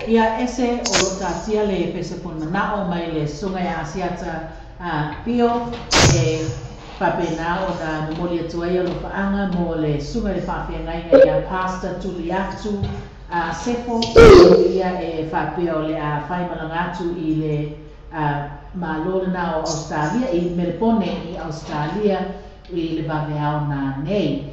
Ia ese o lo tātia le pese pone manao mai le susuga ia Asiata Pio e faapena ona momoli atu ai o lo faaga mo le susuga i le faafeagaiga ia Pastor Tuliatu Sefo ia e faapea o le a faimalaga atu i le malo lena o Australia i Melbourne i Australia i le vaveao na nei.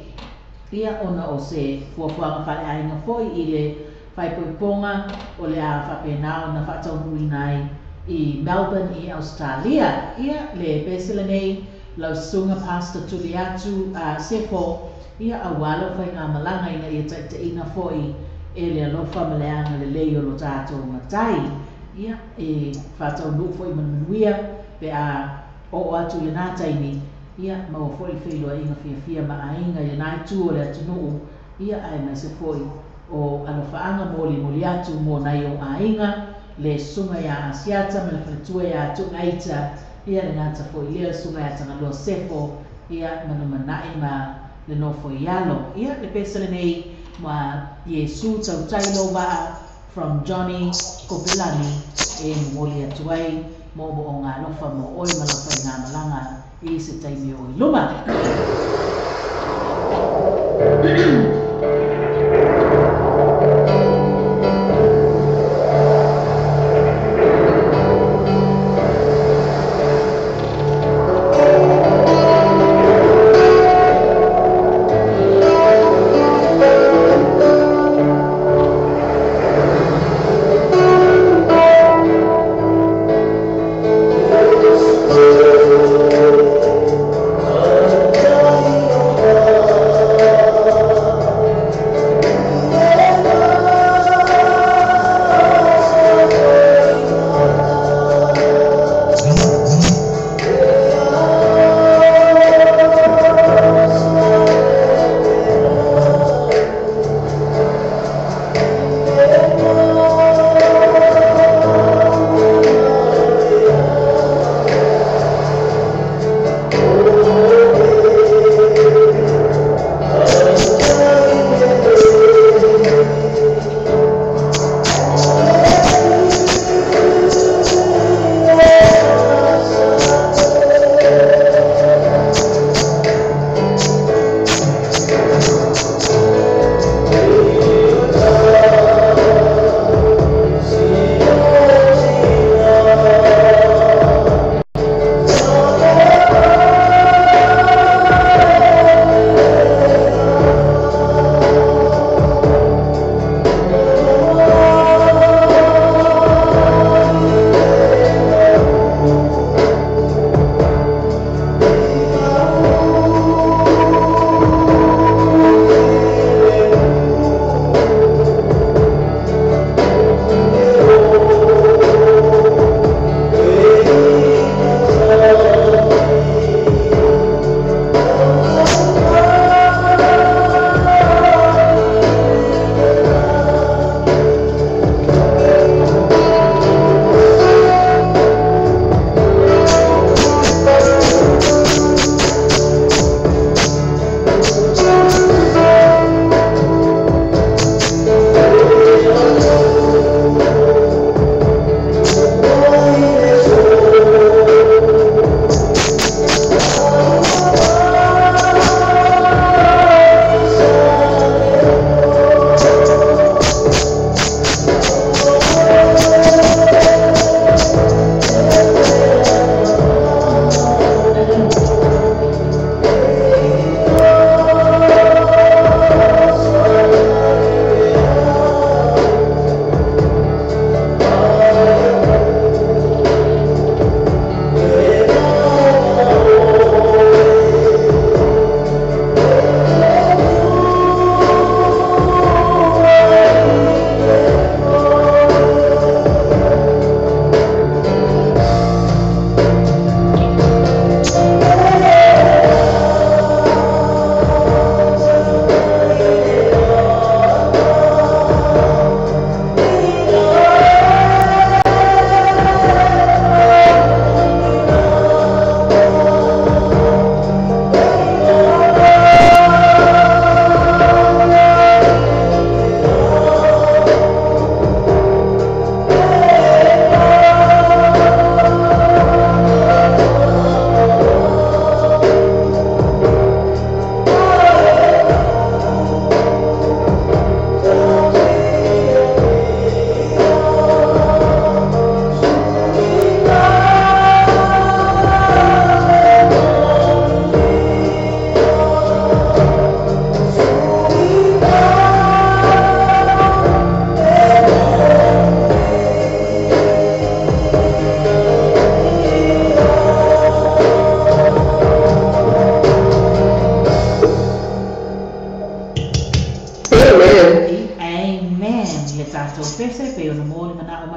Ia ona o se fuafuaga faaleaiga foi i le faaipoipoga o le a faapena ona faataunuuina ai i Melbourne i Australia. Ia le pese lenei lau susuga Pastor Tuliatu Sefo ia auā lau faigamalaga ina ia taitaʻina foi e le alofa ma le aga lelei o lo tatou matai. Ia e faataunuu foi manumanuia pe a oo atu i lenā taimi ia maua foi le feiloaiga fiafia ma aiga i lenā itu o le atunuu ia ae maise foi o alofaaga molimoli atu mo nai o aiga le susuga ia Asiata ma le faletua ia Tuugaita ia le gata foi lea le susuga ia Tagaloa Sefo ia manumanaʻi ma le nofo i alo. Ia le pese lenei ma Iesu tautai lou vaa from Johnny Kopelani e momoli atu ai mo mo'oga alofa mo oe ma lau faigamalaga i se taimi o i luma. Oh,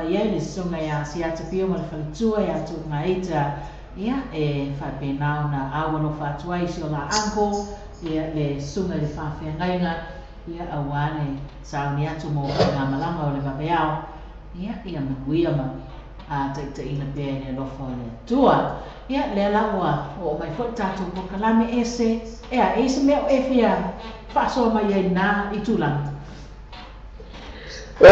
mai ai le susuga ia Siata Pio ma le faletua ia Tuugaita, ia e faapena ona au alofa atu ai si o la uncle, ia le susuga i le faafeagaiga, ia auā le sauni atu mo faigamalaga o le vaveao, ia ia manuia ma taitaiina pea i le alofa o le Atua. Ia lea la ua oo mai foi le tatou polokalame ese, ea e i se mea o e fia faasoa mai ai na i tulaga. Se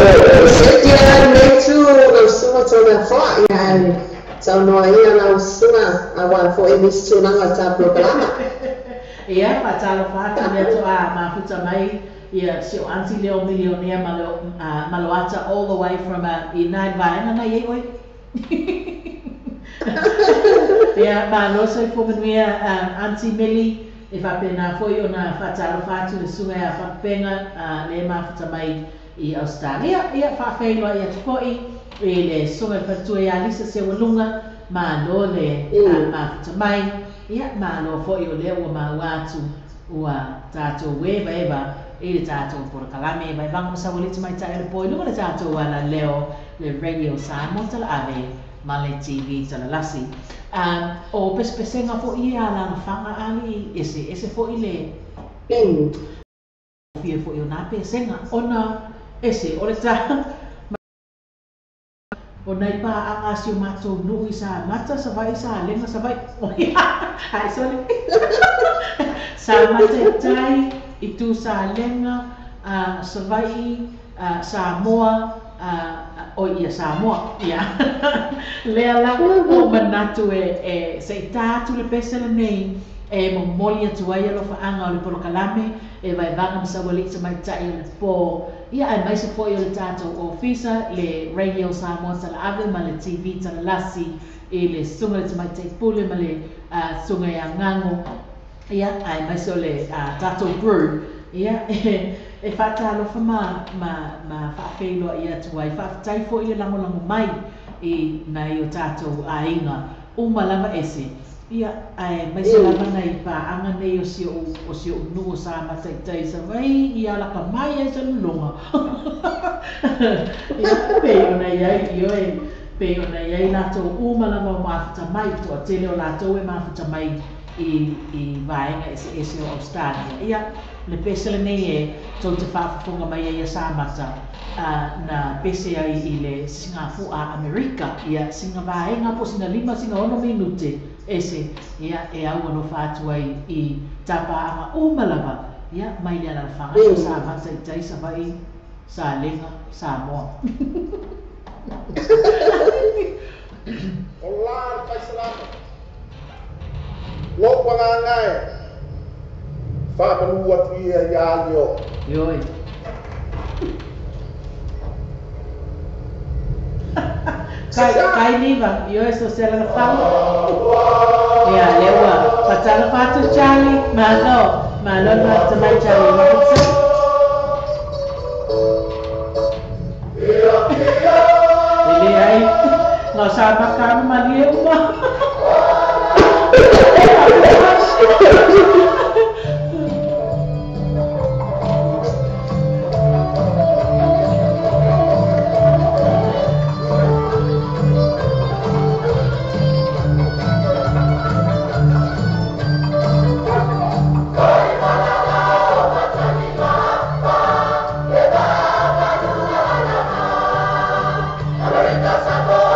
ia nei tu lau susuga Toleafoa, ia ae saunoa ia lau susuga auā foi nisi tulaga o le ta polokalama. Ia faatalofa atu le atoa mafuta mai ia si o aunty leo milionea ma leo Maloata all the way from i nai vaega na i ai oe. Ia malo soifua manuia aunty Meli, e faapena foi ona faatalofa atu le susuga ia Faakupenga le mafuta mai i Australia. Ia faafeiloai atu foi i le susuga i le faletua ia Lisa Seualuga, malo le mafuta mai. Ia malo foi o lea ua maua atu ua tatou evaeva i le tatou polokalame Vaivaga ma Saualii Tamaitai o le Po i luga o le tatou alaleo le Radio Samoa Talaave ma le TV Talalasi. O pesepesega foi ia alalafaga ali ese ese foi le fia foi o nā pesega ona ese o le ta o nai paaga a si o matou nuu i Samata, Savaii, Salega, Savaii, ai sorry, Samata i tai, i tu Salega, Savaii, Samoa, o ia Samoa, ia. Lea la o manatu e se i tā atu le pese lenei e momoli atu ai alofaaga o le polokalame e Vaevaga ma Saualii Tamaitai o le Po, ia aemaise foi o le tatou ofisa le Radio Samoa Talaave ma le TV Talalasi i le susuga i le Tamaitai Pule ma le susuga ia Gago, ia aemaise o le tatou crew, ia e faatalofa ma ma faafeiloai atu ai. Faafetai foi le lagolago mai i nai o tatou aiga uma lava ese, ia aemaise lava nai paaga nei o si o'u nuu o Samata i tai Savaii ia alaka mai ai sa lologa. Ia pei ona iai ioe, pei ona iai latou uma lava o mafuta mai, toatele o latou e mafuta mai i vaega eseese o Australia. Ia le pese lenei e tou te faafofoga mai ai ia Samata na pese ai i le Singapore a Amerika, ia sina vaega po sina 5 sina 6 minute ese, ia e au alofa atu ai i tapaaga uma lava, ia mai le alalafaga o Samata i tai Savaii, Salega, Samoa. O la le faisalama, lou agaga e faamanu atu ia iā leo. Ioe. Kai kai niva, ioe so se alalafaga. Ia lea ua faatalofa atu Charlie, malo, malo le mafuta mai Charlie Robertson. E le ai, na o sa maka ma malie uma. Samoa.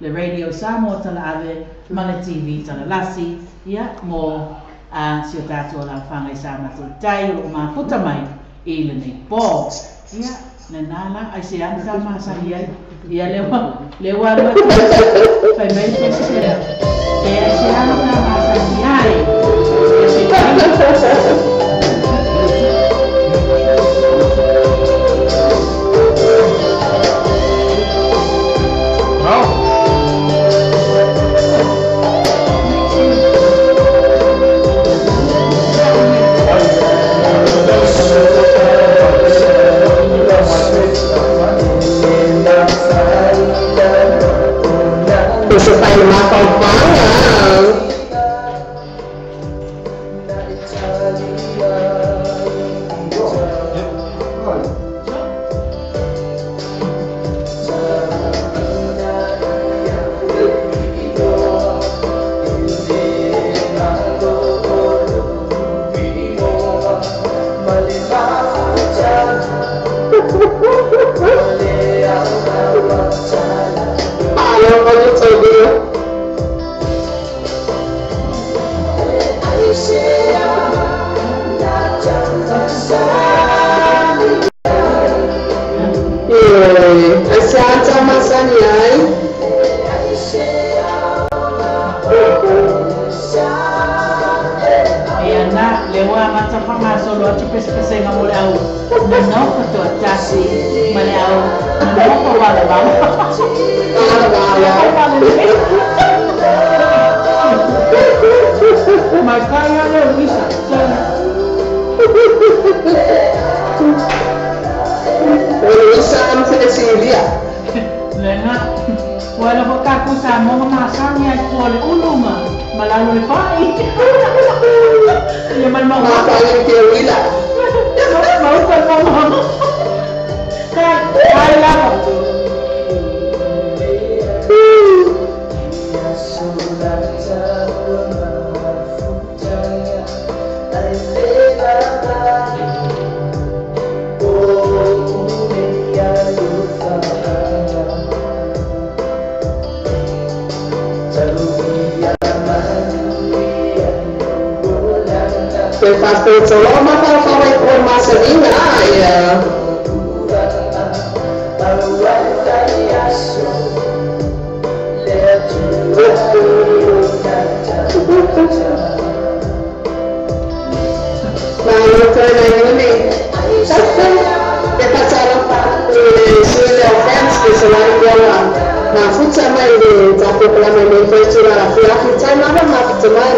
Le radio Samoa tala ave ma le TV tala lasi ia mo a si o tātou la whangai sa mata tai o mafuta mai i le nei pō ia le nā la ai se ana tā masa ia ia lewa lewa lewa fai mai te se e ai se ana tā masa ia ai se kai. Te whakatolo mawhawhawai koe masaninga, ia. Malo toe nai nune. Te patara te suele o fans te solari kola. Mafuta mai le tapo kalama me koe tūrara whiahi tai mara mafuta mai.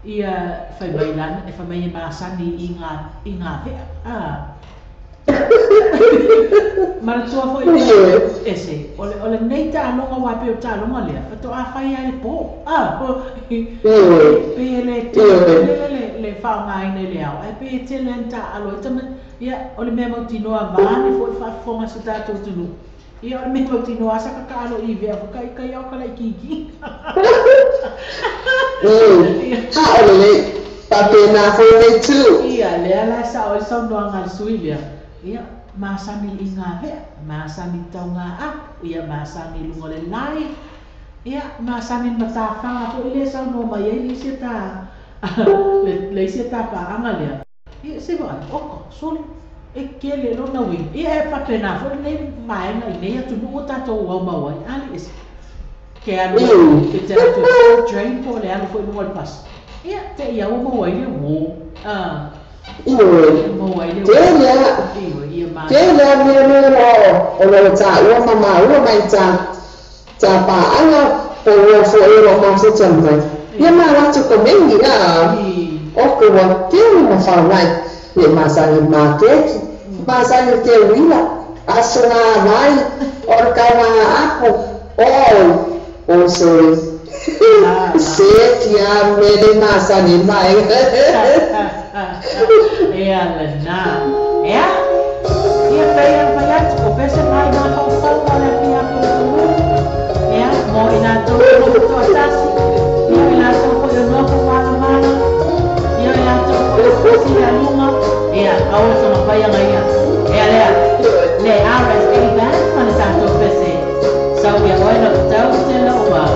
Ia whai mai lana, e whai mai e māsani i ngā whea. Manatua foi ese, ole nei tālonga wā pe o tālonga lea, whato a whai ai le pō. Pe le le whaongaina le ao, ai pe e tele an tā alo, e tama, ia, ole mea mautinoa vāne fo i whaafonga sa tātou tunu. Ia, ole mea mautinoa asa kaka alo i vea, whakai kai au kala i kiki. Ha ole le, papena foi nei tu. Ia, lea la sa o saunoaga a le sui lea. Ia, masani i ngā vea, masani tau ngā apu, ia masani lunga le lai, ia masani matawhanga fo i le saunoa mai ai le isi tā, le isi tā paanga lea. Ia, se vai, oko, sole, E kele lona uiga, ia e faapena foi lenei vaega i nei atunuu ua tatou aumau ai, ali ese ke alu e te alu atu e train po o le alu foi i luga o le pasi, ia te i lava ua maua ai le uō, Ioe, maua ai le uō. Tele a, Ioe, ia manaia. Tele a mea mea o lo o taua ma maua mai ta ta paaga po ua foi o lo o mafuta mai. Ia ma latou komeni a o ke ua tele ma faogai le masani makeki, masani ke uila, aso ngā mai, o le kaunga aku, oi, o sole. Se fia mele masani mai. Ea lena. Ea? Ia pei ona fai atu, o pese mai mafaufauga o le afiafi o le atunuu. Ea, mo i latou o nofo toatasi, ia o i latou foi o nofo malamalama, ia o i latou foi o fusi le aluga, ea, aua le sogafaia ia. Ea lea, le RSA Band ma le tatou pese. Sau ia oe lau tau te lou au.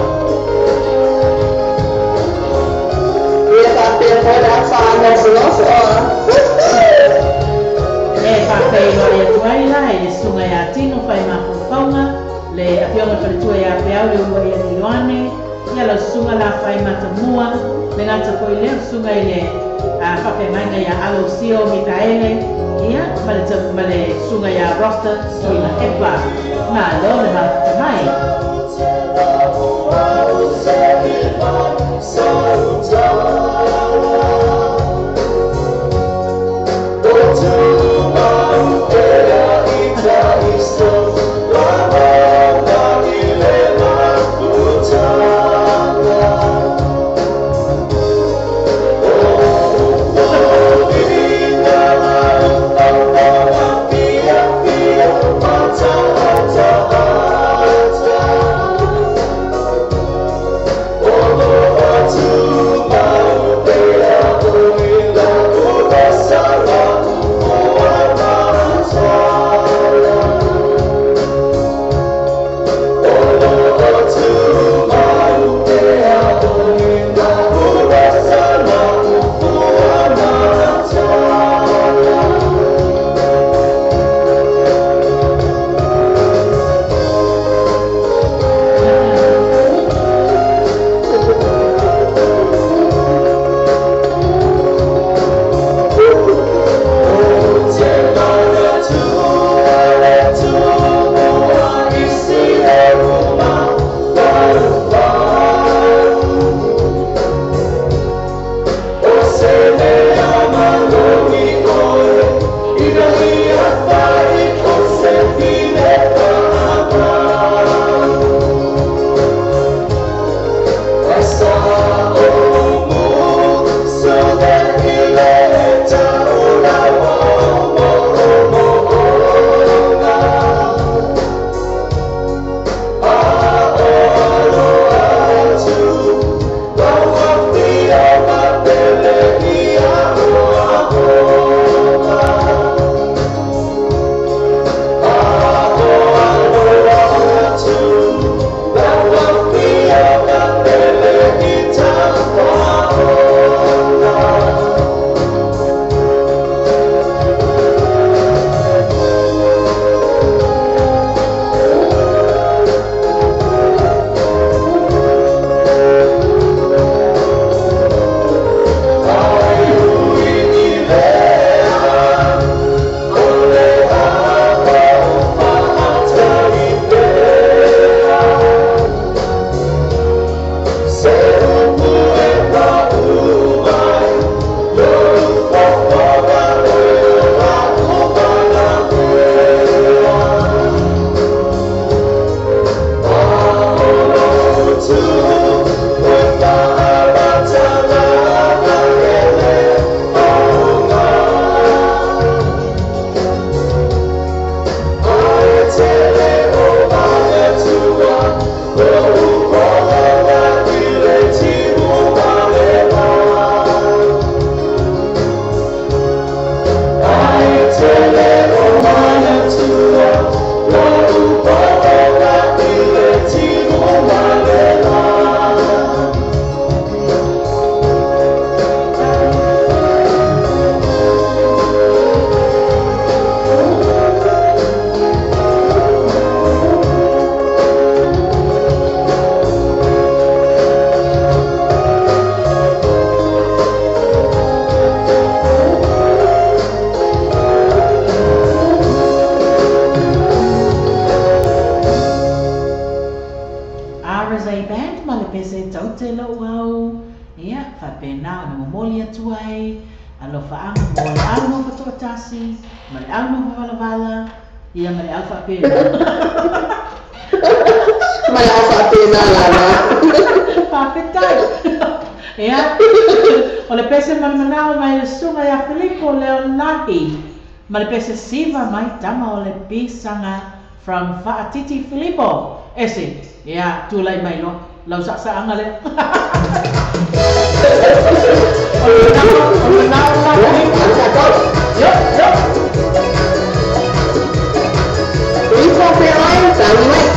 Ia faapea foi le a faanofonofo a. E faafeiloai atu ai la i le susuga ia Tino Faimafaufauga, le afioga i le faletua ia Peau le Uluai Alii Ioane, ia lau susuga Lafai Matamua, le gata foi lea o le susuga i le faafeagaiga ia Alosio Mikaele, ia, ma le ma le susuga ia Roster Tuilaepa. Malo le mafuta mai. taute lou au, ia, faapena ona momoli atu ai, alofaaga mo le au nofo toatasi, ma le au nofo valavala, ia ma le au faapena. Ma le au faapena lava. Faafetai. Ia, o le pese manamanao mai le susuga ia Filipo Leolahi, ma le pese siva mai tama o le pisaga from Faatiti Filipo. Ese, ia, tulai mai loa, lau saasaaga lea. O le manao la Filipo. Yo, yo. Filipo feoai, tagi mai.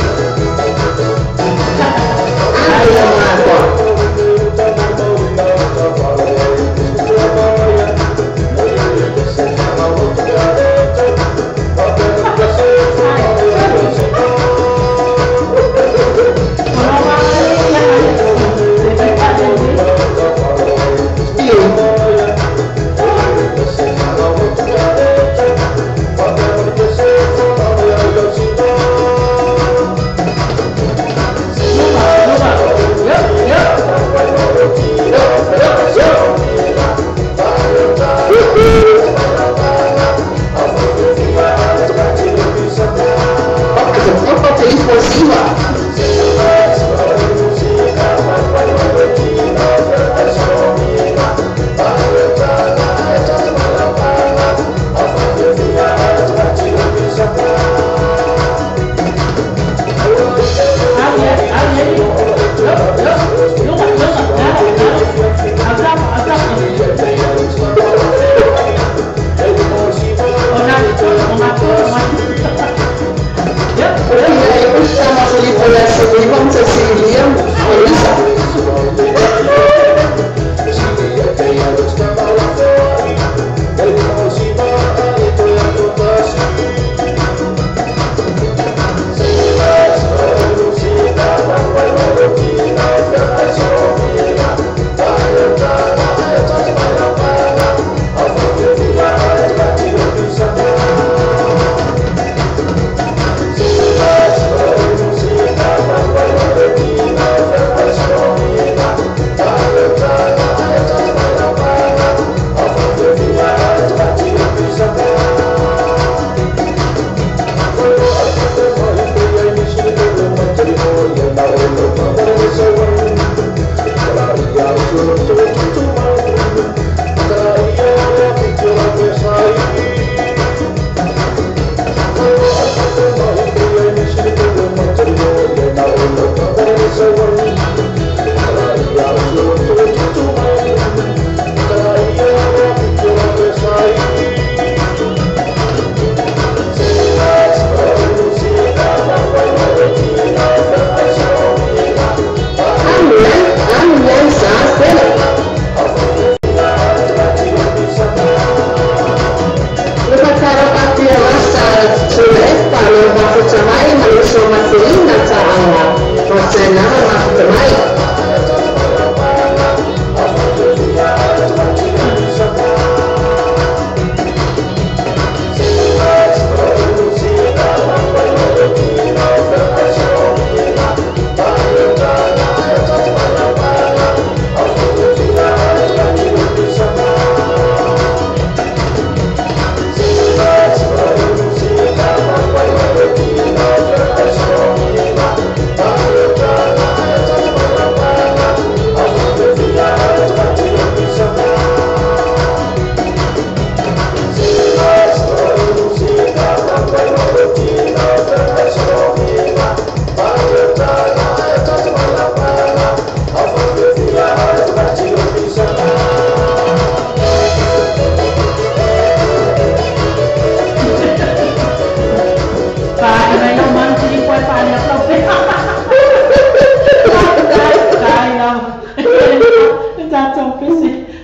Ai ia makoa.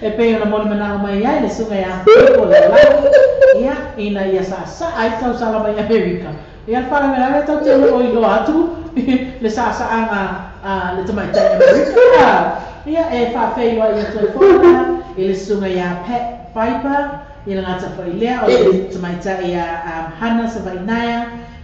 E pei ona molimanaʻo mai ai le susuga ia Filipo Leolahi, ia ina ia saasaa ai tausala mai Amerika. Ia le faalavelave tatou te loo iloa atu le saasaaga a le tamaitai Amerika. Ia e faafeiloai atu ai foi la i le susuga iā Pat Piper, ia le gata foʻi lea o le tamaitai ia Hana Savainaia.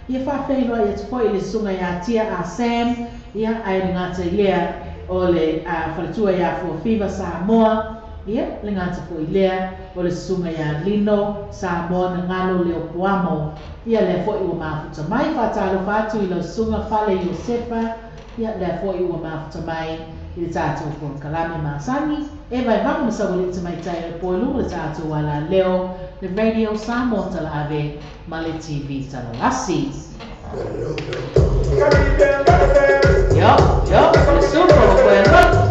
Ia faafeiloai atu foi i le susuga iā Tia a Sam, ia ae le gata i lea O le faletua ia Fuafiva Samoa, ia le gata fo'i lea o le susuga iā Lino Samoa na galo leo puamo, ia lea fo'i ua mafuta mai. Faatalofa atu i lau susuga Fale Iosefa, ia lea fo'i ua mafuta mai i le tatou polokalame masani e vaivaga ma sauali'i tamaitai o le poeluga, le tatou alaleo, le Radio Samoa talaave ma le TV talalasi. Yo, yo, le supo o poeluga.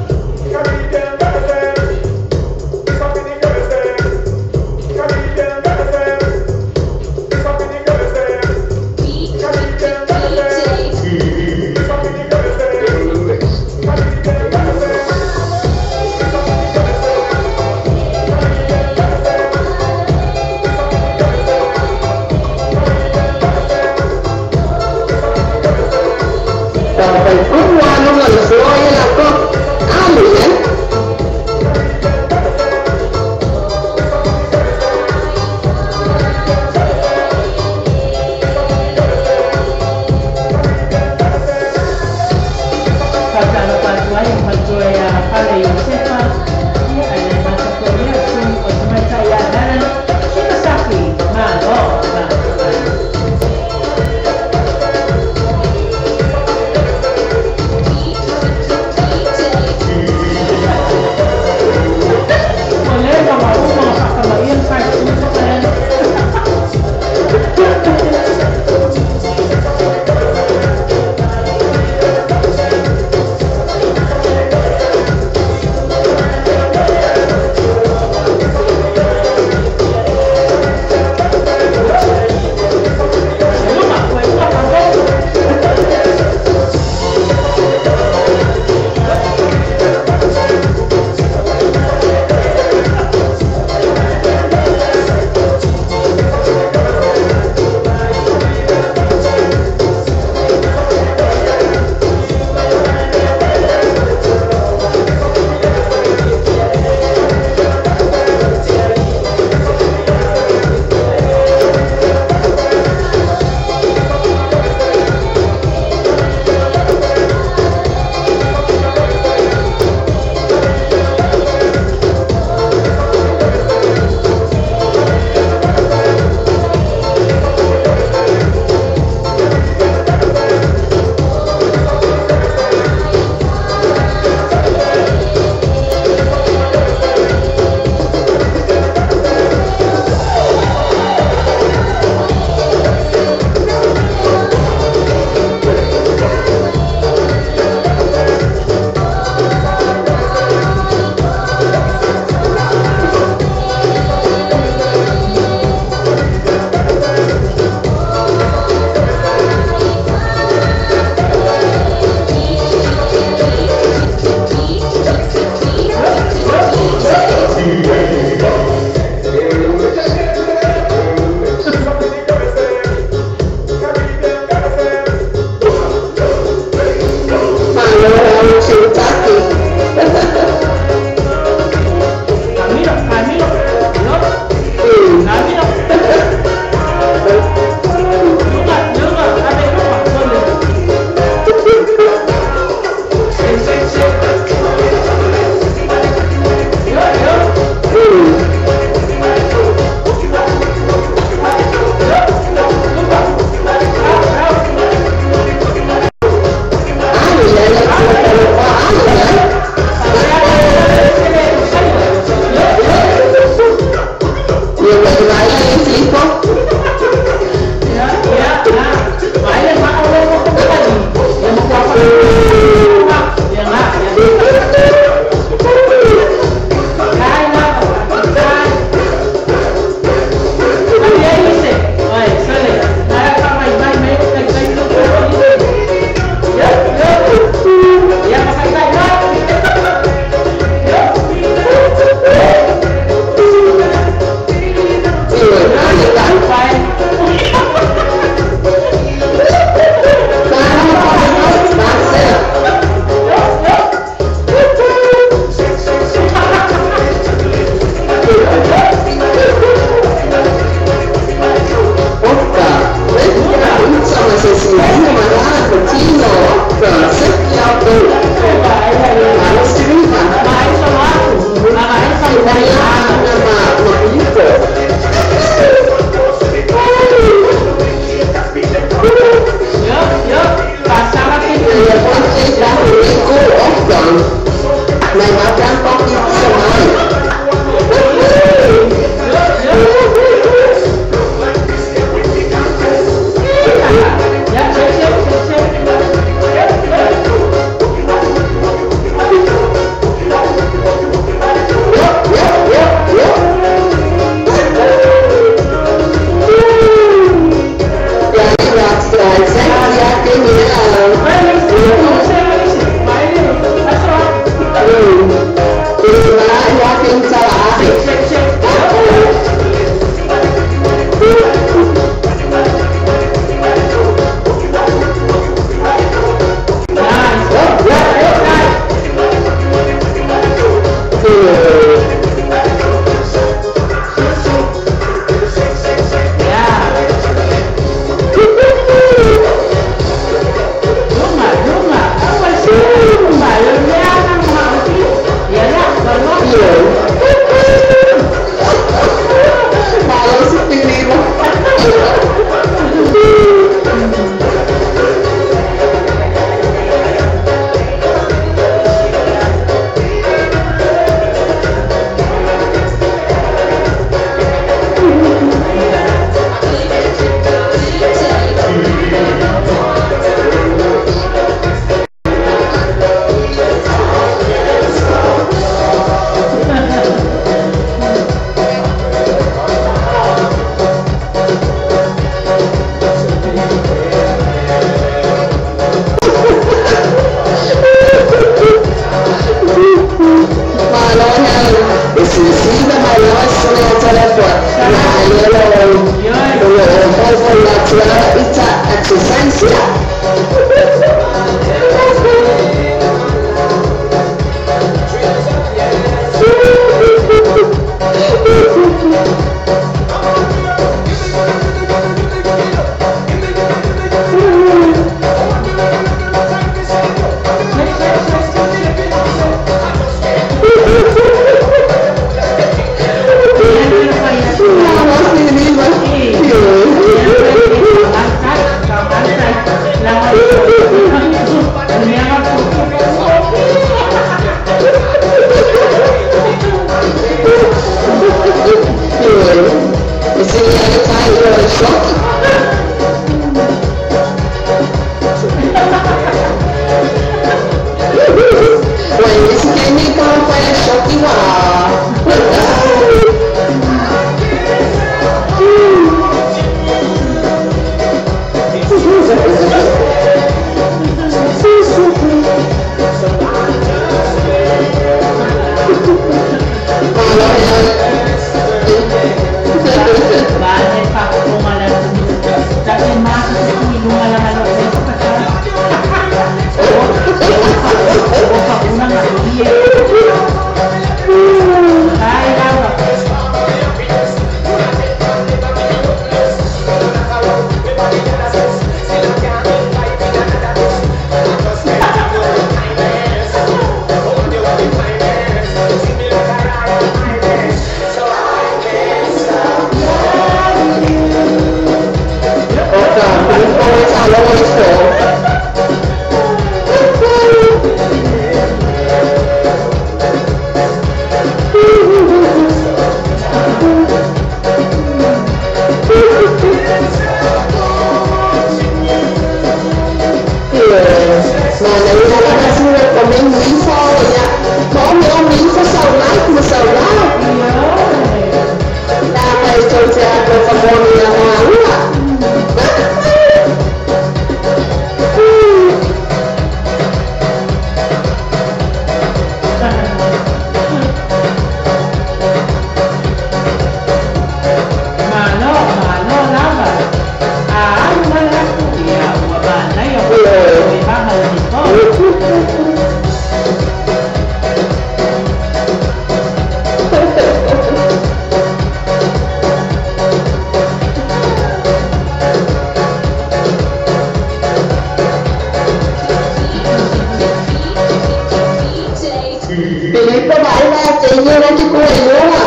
ko mai la te ni na ki ko iloa.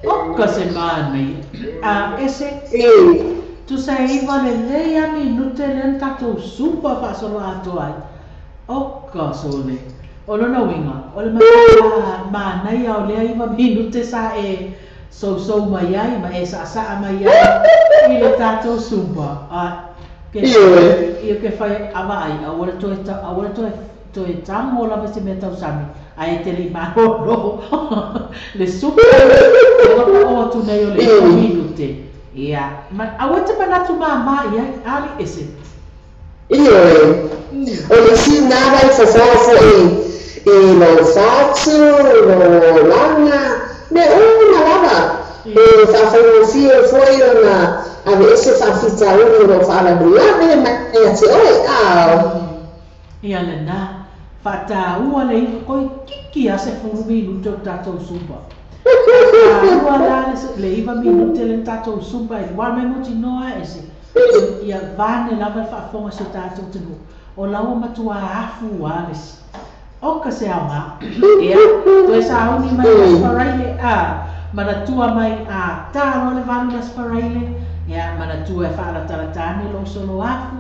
O ka se mānei. A ese tu sa iwa le lei a minute le tatou supa faasolo atoa ai. O ka sole. O lona uiga, o le manaia o lea iwa minute sa e sousou mai ai ma e saasaa mai ai i le tatou supa. Ke ia ke whai awa ai, aua le toe tango lava se mea tausami, ai te le maholo. Le supa, e ropa o atu nei o le iwa minute. Ia, aua te manatu māmā ia, ali ese. Ioe, o le si nā vai fofofo i lo fatu, lo langa, me una lava. E whaawhaingofie foi ona ave ese whaafitauri ro whaalavelave mai ia te oe, ao. Ia le nā, whaataua le iwa koi kiki a se fulu minute o tātou supa. Whaataua la le iwa minute le tātou supa e wā mai moti noa ese. Ia vane lava le faafofoga se tātou tenu. O laua matua afu alesi. O ka se aoga. Ia, toe sauni mai le Asfaraile a manatua mai a talo le valu le Asfaraile. Ia, manatua e faalatalata lo solo afu,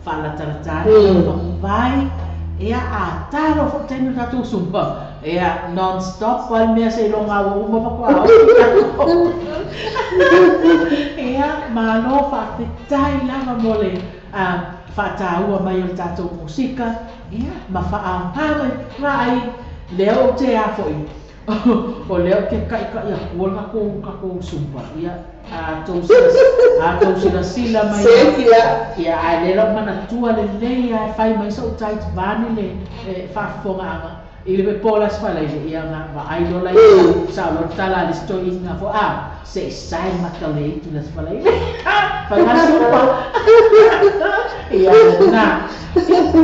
faalatalata ane lo vai. Ia, a talo fo tenu tātou sumpa. Ia, non-stop wal mea se ilonga ua uma pakoa au. Ia, malo faafetai lava mo le faataua mai o le tātou musika. Ia, ma faaoga mai vaai lea o te a fo'i. O lea o ke kaikai aku o le kakou sumpa. Ia, a tou silasila mai. Ia, a le lau manatua lelei a e fai mai sa utai vane le faafofogaaga. I le pepo la sfalaile, ia ngā vaai lola ia sa lo tala le stoi ngā fo a se sai mata le itu la sfalaile. Whai supa. Ia nā.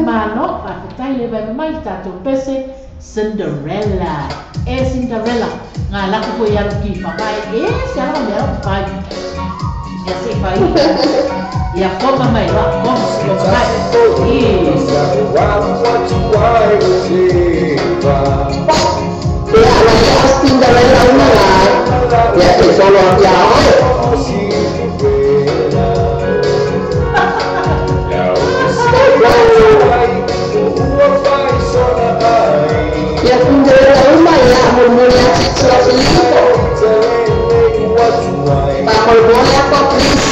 Malo, faafetai le vai mai tātou pese Cinderella. E Cinderella, ngā lako koe alu ki whakai. E se ala mea o whai. Ia se whai. Ia koma mai, wa koma, koma mai. Ia la Cinderella una la. Ia te solo ia oi. Ia Cinderella uma ia murmuria titula Filippo. Pa murmuria pa please.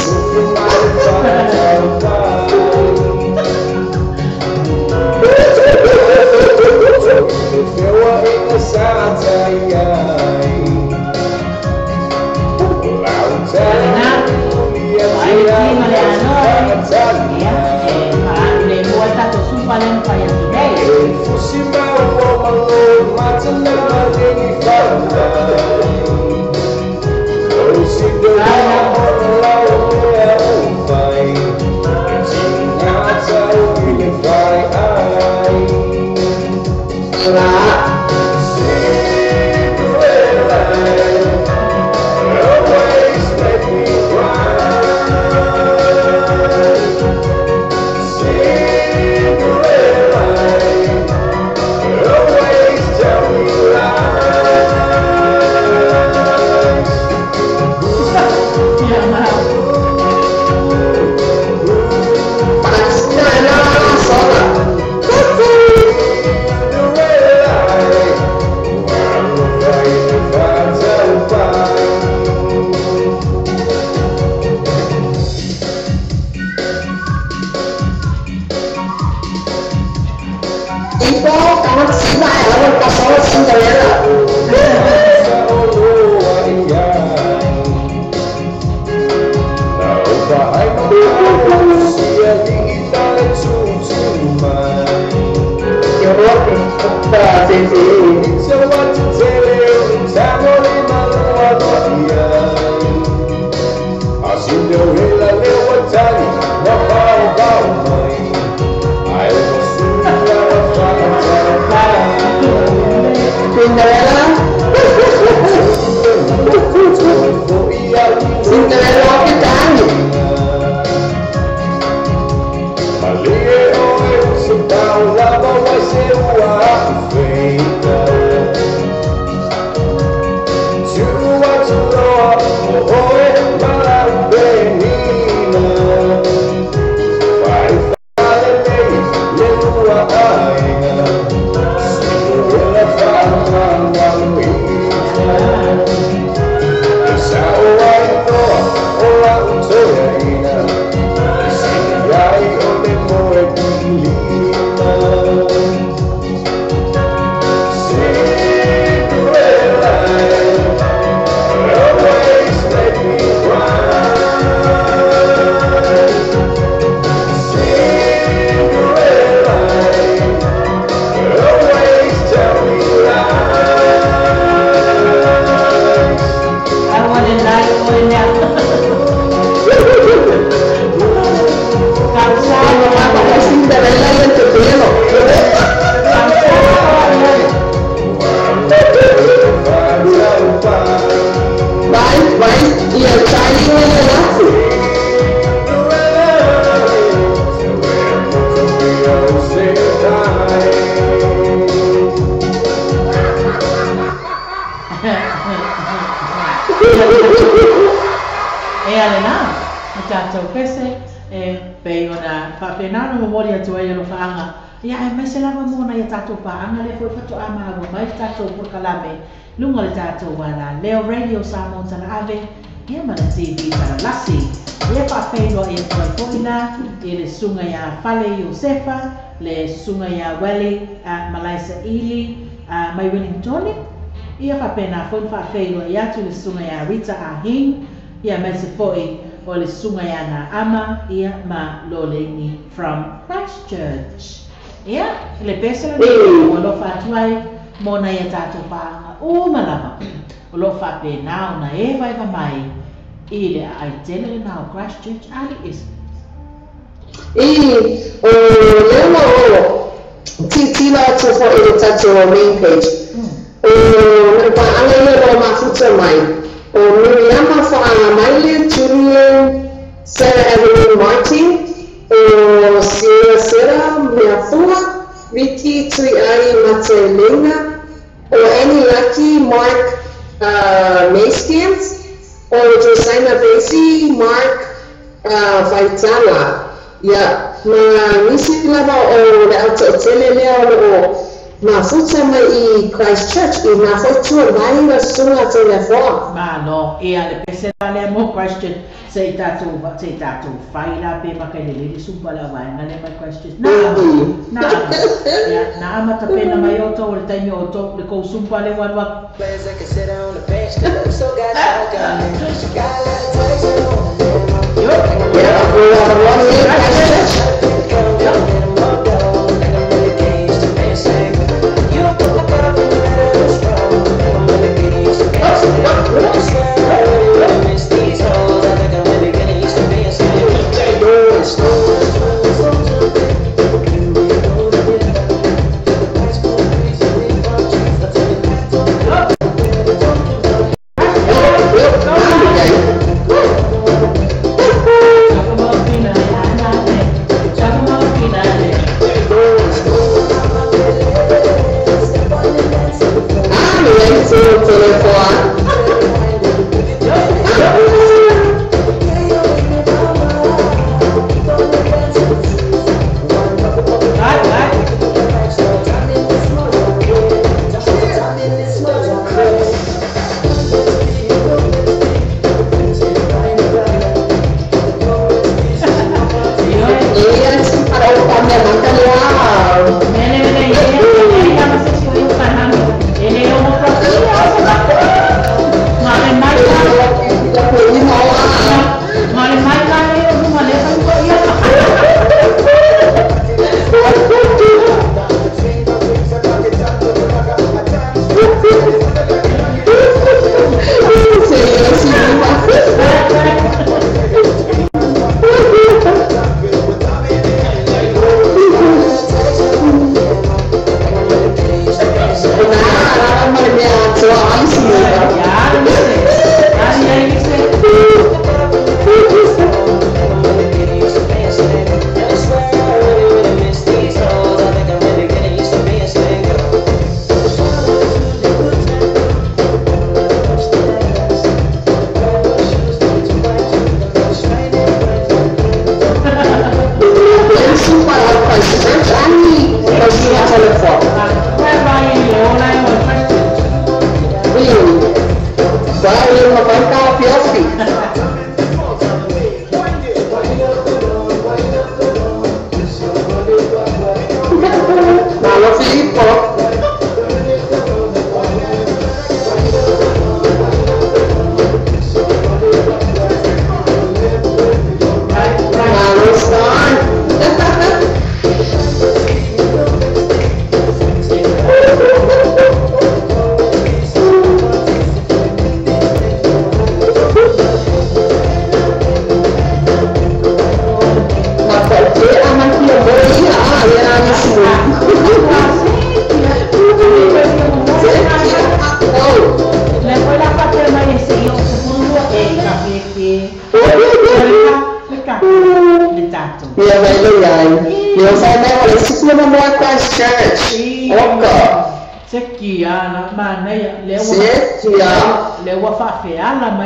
tātou pese e pei ona whaapenano mo mori atu ai alofaanga. Ia e mai se lava mona ia tātou pāanga le foi whato a mahawa mai tātou porokalame lunga le tātou wala Leo Radio Samoa tala ave ia mana TV tala lasi. Ia whaafeiloa ia tuai foina i le sunga ia Fale Iosefa, le sunga ia Weli Malaisa Ili mai Wellingtoni. Ia whapena foi whaafeiloa ia atu le sunga ia Rita Ahing, ia mai se foi o le sunga ia ngā ama ia ma Loleni from Christchurch. Ia, le pese le o lo whatuai mona ia tātou pāanga o malama. O lo whapena ona e vaiva mai i le ai tele le nao Christchurch ali isi. I o lewa o titila atu fo i le tātou main page. O nā pāanga ia o mafuta mai. O Miriama Whaanga Maile, Julian, Sarah Evelyn Martin, o Sierra Sera Meafua, Ricky Tuiai Matelenga, o Annie Lucky, Mark Maskins, o Josina Basie, Mark Vaitala. Ia, ma nisi lava o le autautele lea o mafuta mai i Christchurch i ngā whaitua mai la sunga te lefoa. Malo, ia le pese lea mo Christchurch se i tātou whaila pe maka le lele sumpa la waenga le mai Christchurch. Nā ama, nā ama tapena mai o tau le taimi o tau le kou sumpa le walua. Yo,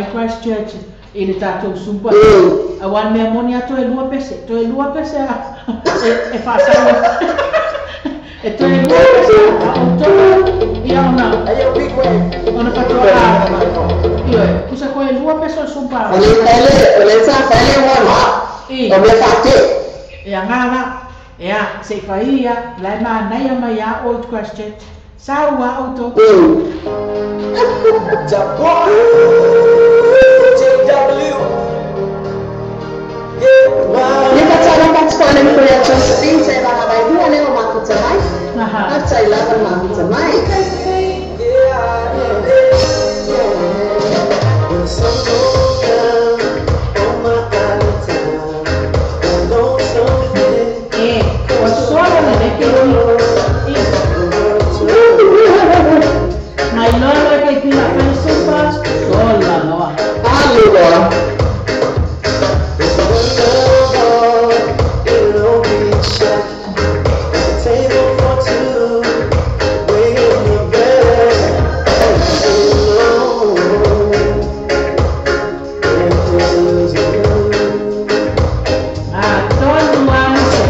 Christchurch. I le tātou sumpa. A wan mea moni a toe lua pese. Toe lua pese a e whaasawa. E toe lua pese a o tō. Ia ona. Ayo big wave. Ona patoa a. Ioe, kusa koe lua pese o sumpa. O le pele, o le sa pele wana. I. O mea whake. Ia ngā Ia, se i whaia, lai mā nei mai a old Christchurch. Sau a auto. JW. Yeah. Ia ka patwana ni koe Josephine se vanga vai hua leo makuta mai. Aha. Atai lava makuta mai. When the sun goes down on my island town, the lonesome feeling E, o sola le leke i. Mai loa loa kai pila whai sumpa, sola loa. Alu loa. There's one love in an old beach shack. There's a table for two, way in the back. Alone, and there's a losing you. A tolu a se.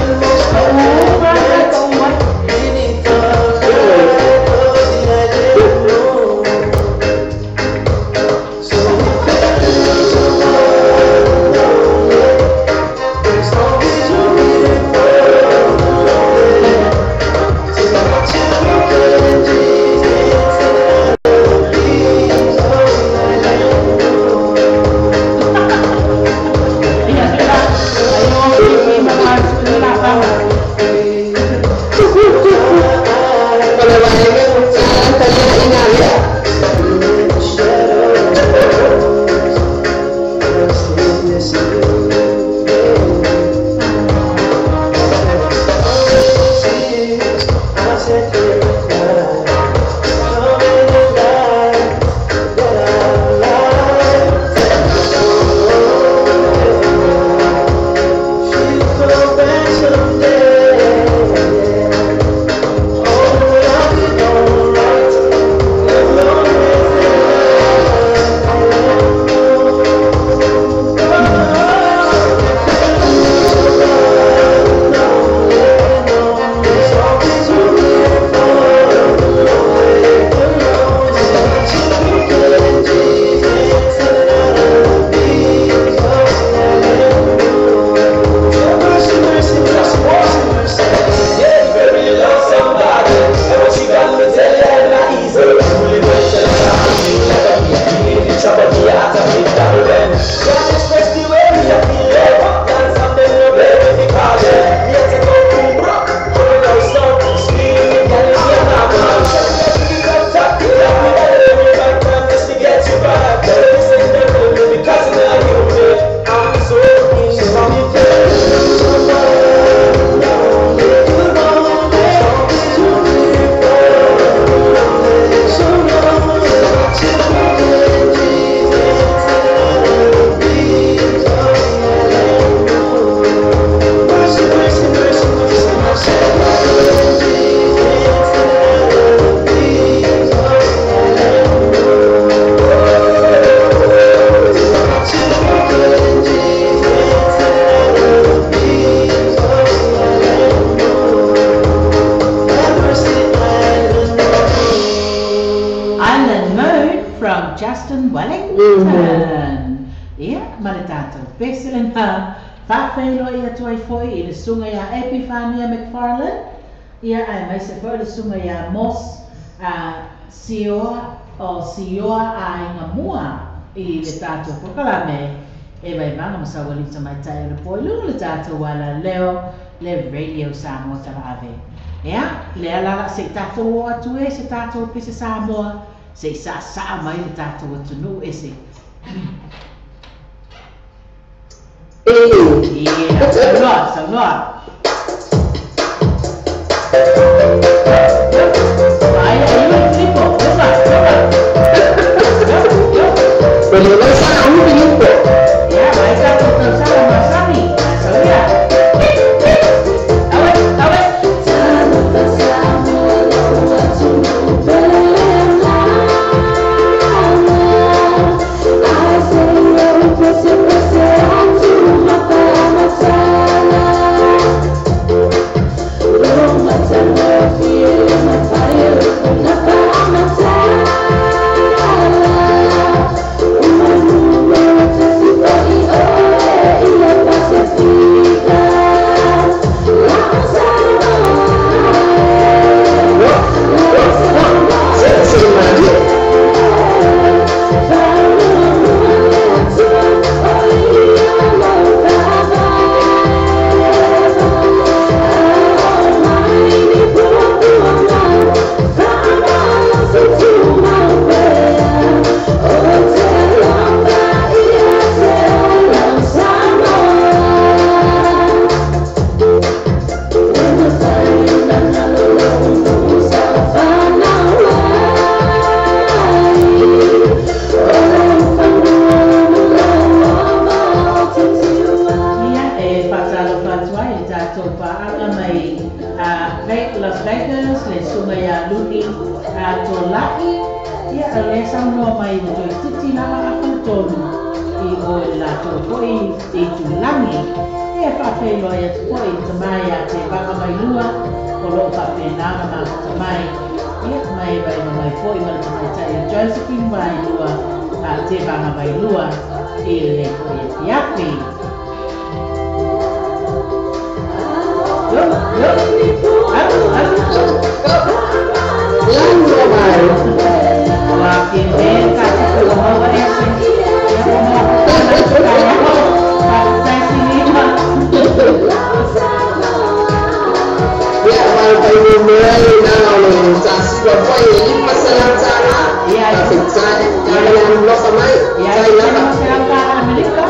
O uma ka tua. Beneath the light of the island moon. So there's always room for the lonely. To watch you broken dreams dancing out of the beams of the island moon. Ia, la. Ai o pipi ma la panga. O le vaega o tala talia ina lea. Shadows, I'm still missing you. All those years I sat here and cried, how many lies that I've lied. She'll come back someday. Oh, I'll be alright as long as Yeah, you better really love somebody. And what you got to tell you ain't not easy. Only wish that I could like a me. In the trouble, me out of me, double then. Can't express the way me a feel it. Dance and then no baby, me call it. Me a take out boom, rock. Coming out sound, screaming, girl, you see a man. Me that every right time just to get you back. This ain't the only because now you me. I'm so in love. Island Moon from Justin Wellington. Ia, ma le tātou pese lena. Whawheilo ia tuai foi i le sunga ia Epifania McFarlane. Ia, ai mai se foi le sunga ia Moss Sioa o Sioa a inga mua i le tātou pokalame. E vai manga masawali ta mai tai o le poi lunga le tātou wala leo le Radio Samoa tala ave. Ia, lea lala se i tātou o atu e se tātou pese Samoa. Se i sa sa mai le tātou atu e se. E. Ia, saunoa, saunoa. Ai, ai, le flipo, yoga, yoga. Yo, yo. O le leo sa ulu pilipo. Ia, mai tātou tau masani. Sauia. Awe, awe. I say, Faamalo atu ai le tatou paaga mai Las Vegas, le susuga ia Luki Tolai, ia o lea e saunoa mai ua toeitiiti lava afa le tolu i o i le latou foi itulagi. Ia e faafeiloai atu foi i le tama ia Tevaga Vailua o lo o faapena ona mafuta mai, ia ma evaeva mai foi ma le tamaitai o Josephine Vailua, Tevaga Vailua i lenei foi afiafi. Yo, yo, alu, alu. Lagi mai. Ua ke tatou ua maua ese. Ia ua maua foi faafetai Silima. Ia mai pai mea i na o le tasiva foi e $500. Ia, Faafetai. Ia le alofa mai. ia, Tai lava. $100 Amerika.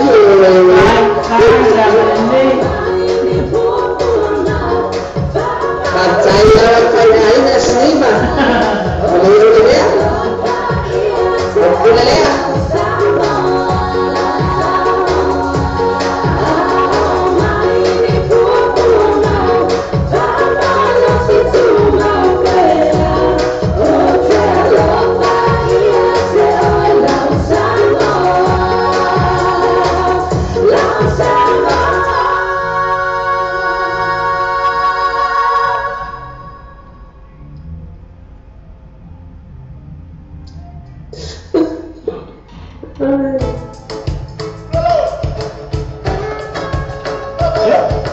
Ioe. Ai, ai, lelei. Faafetai lava fai aiga Silima. O le o le mea. O pule lea. Yo. Ai.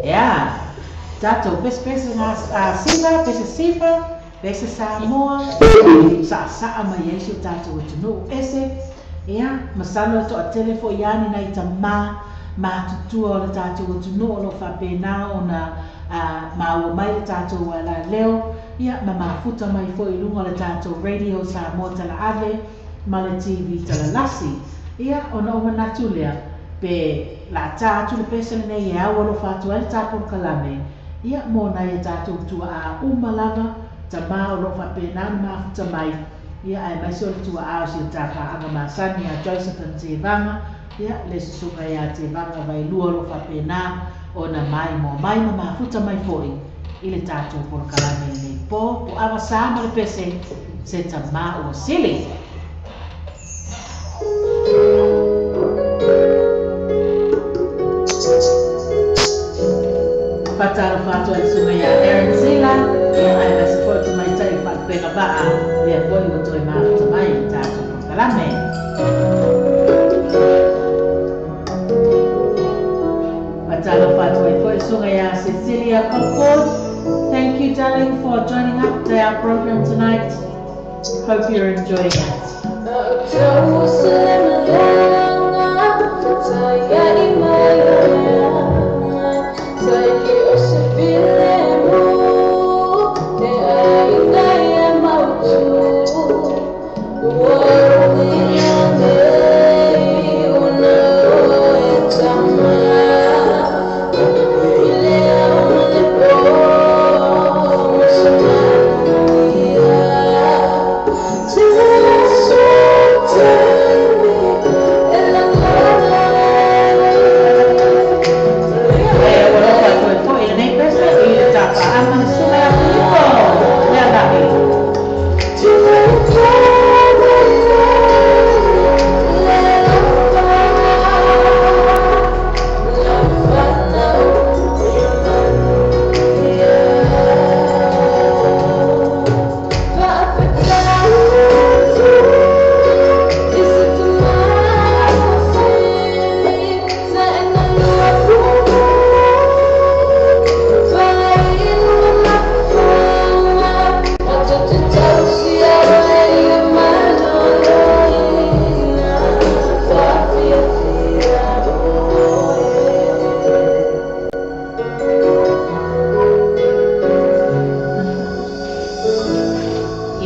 Ia, tatou pesepese siva, pese siva, pese Samoa, saasaa mai ai si o tatou atunuu ese. Ia, masalo e toatele foi ia ni nai tamā matutua o le tatou atunuu o lo o faapena ona maua mai le tatou ualaleo, ia ma mafuta mai foi i luga o le tatou radio Samoa Talaave ma le TV Talalasi. Ia ona ou manatu lea, pe la tā atu le pese lenei e au alofa atu ai le tā polokalame, ia mo nai a tatou tuaa uma lava, tamā o lo o faapena ona mafuta mai, ia aemaise o le tuaa o si o tā paaga masani ia Joseph Tevaga, ia le susuga ia Tevaga Vailua o lo o faapena ona maimoa mai ma mafuta mai foi i le tatou polokalame lenei po po ava sa ma le pese se tamā ua sili. Fatalofa atu ai le susuga ia Aaron Zila, ia aemaise foi o tamaitai o faalupega vaa, lea foi ua toe mafuta mai i le tatou polokalame. Fatalofa atu ai foi le susuga ia Cecilia Concord. Thank you, darling, for joining up to our program tonight. Hope you're enjoying it.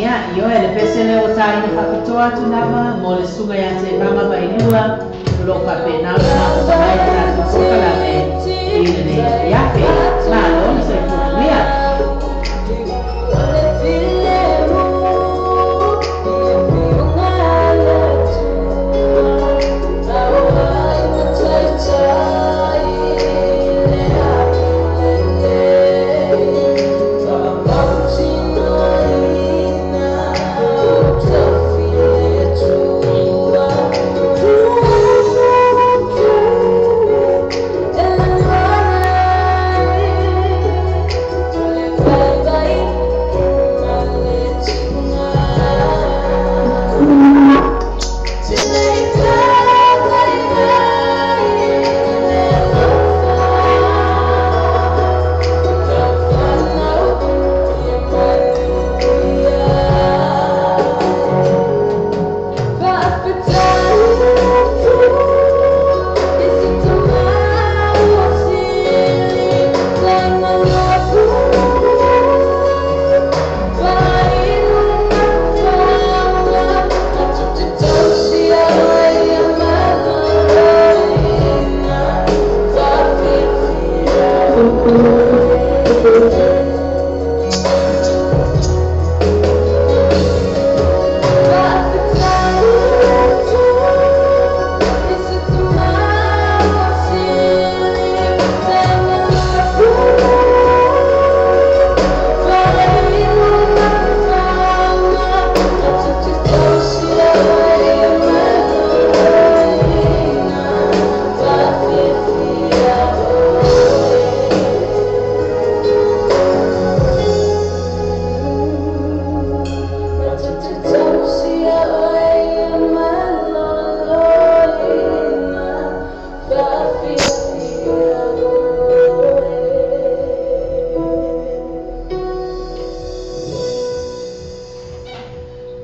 Ia, ioe le pese lea ua tāina faapitoa atu lava mo le susuga ia Tevaga Vailua o lo o faapena ona mafuta mai le tatou polokalame i lenei afiafi. Malo le soifua manuia.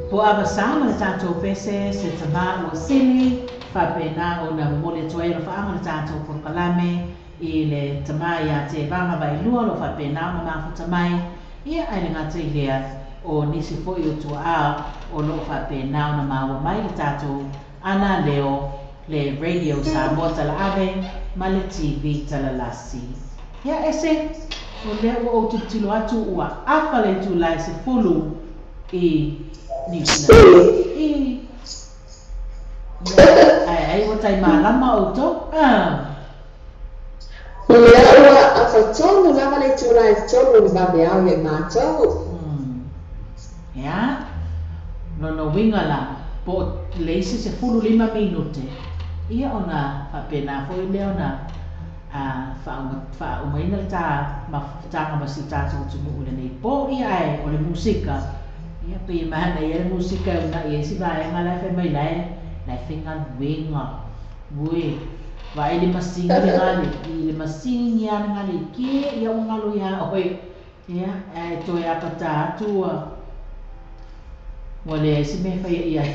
Po ava sa ma le tatou pese se tamā ua sili. Faapena ona momoli atu ai alofaaga le tatou polokalame i le tamā iā Tevaga Vailua o loo faapena ona mafuta mai, ia ae le gata i lea o nisi fo'i o tua'a o loo faapena ona maua mai le tatou alaleo le Radio Samoa Talaave ma le TV Talalasi. Ia ese o lea ua ou tilotilo atu ua afa le itulā e 10 i Niu Silani. I ia ae ai ua taimalama outou a. Lea ua afa tonu lava le itulā e 3 i le vaveao ia i matou. Ia, lona uiga la, po o le isi 15 minute, ia ona faapena foi lea ona faaumaina le ta mafutaga ma si o tatou atunuu i lenei po. Ia ae o le musika, ia pei e manaia le musika e una'i ai si vaega la e fai mai la e faigaluega. Ue, vaai le masini le gale, i le masini lava le gale i ke, ia ua galo iā oe. Ia, ae toe apatā atu ua ua leai se mea e faia i ai.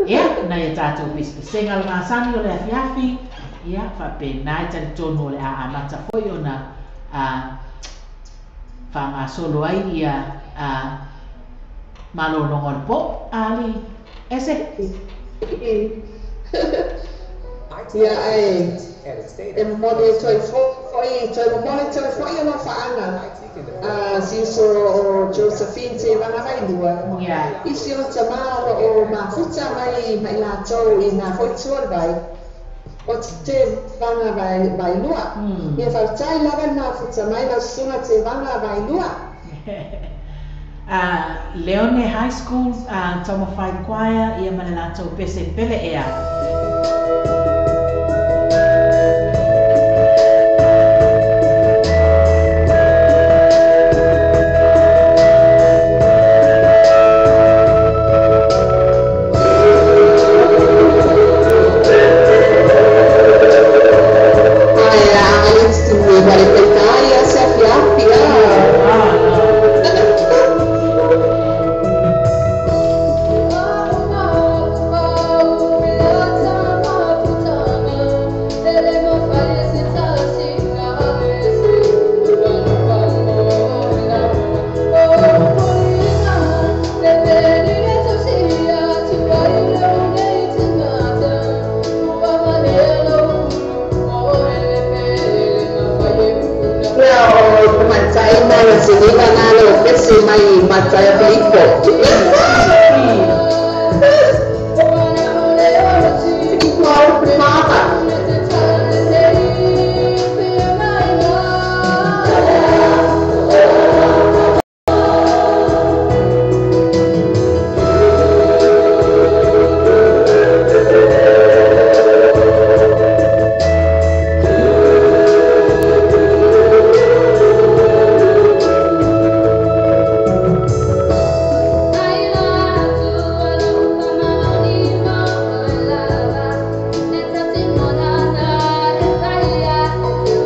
Ia, nai a tatou pesepesega o le masani o le afiafi, ia, faapena e talitonu o le a amata foi ona faagasolo ai ia malologa o le po. Ali, ese. Ia, ae e momoli atu ai fo'i, toe momoli atu ai fo'i alofaaga a si uso o Josephine Tevaga Vailua, i si ona tamā o loo mafuta mai ma i latou i nā fo'i tua o le vai o Tevaga Vailua. Ia faafetai lava le mafuta mai lau susuga Tevaga Vailua. Leone High School Taumafai Choir ia ma le latou pese pele ea. Ae a le falepaita ia se afiafi a. Ia o tamaitai mai o Siliva na le o pese mai Mataia Filipo. Filipo au papa.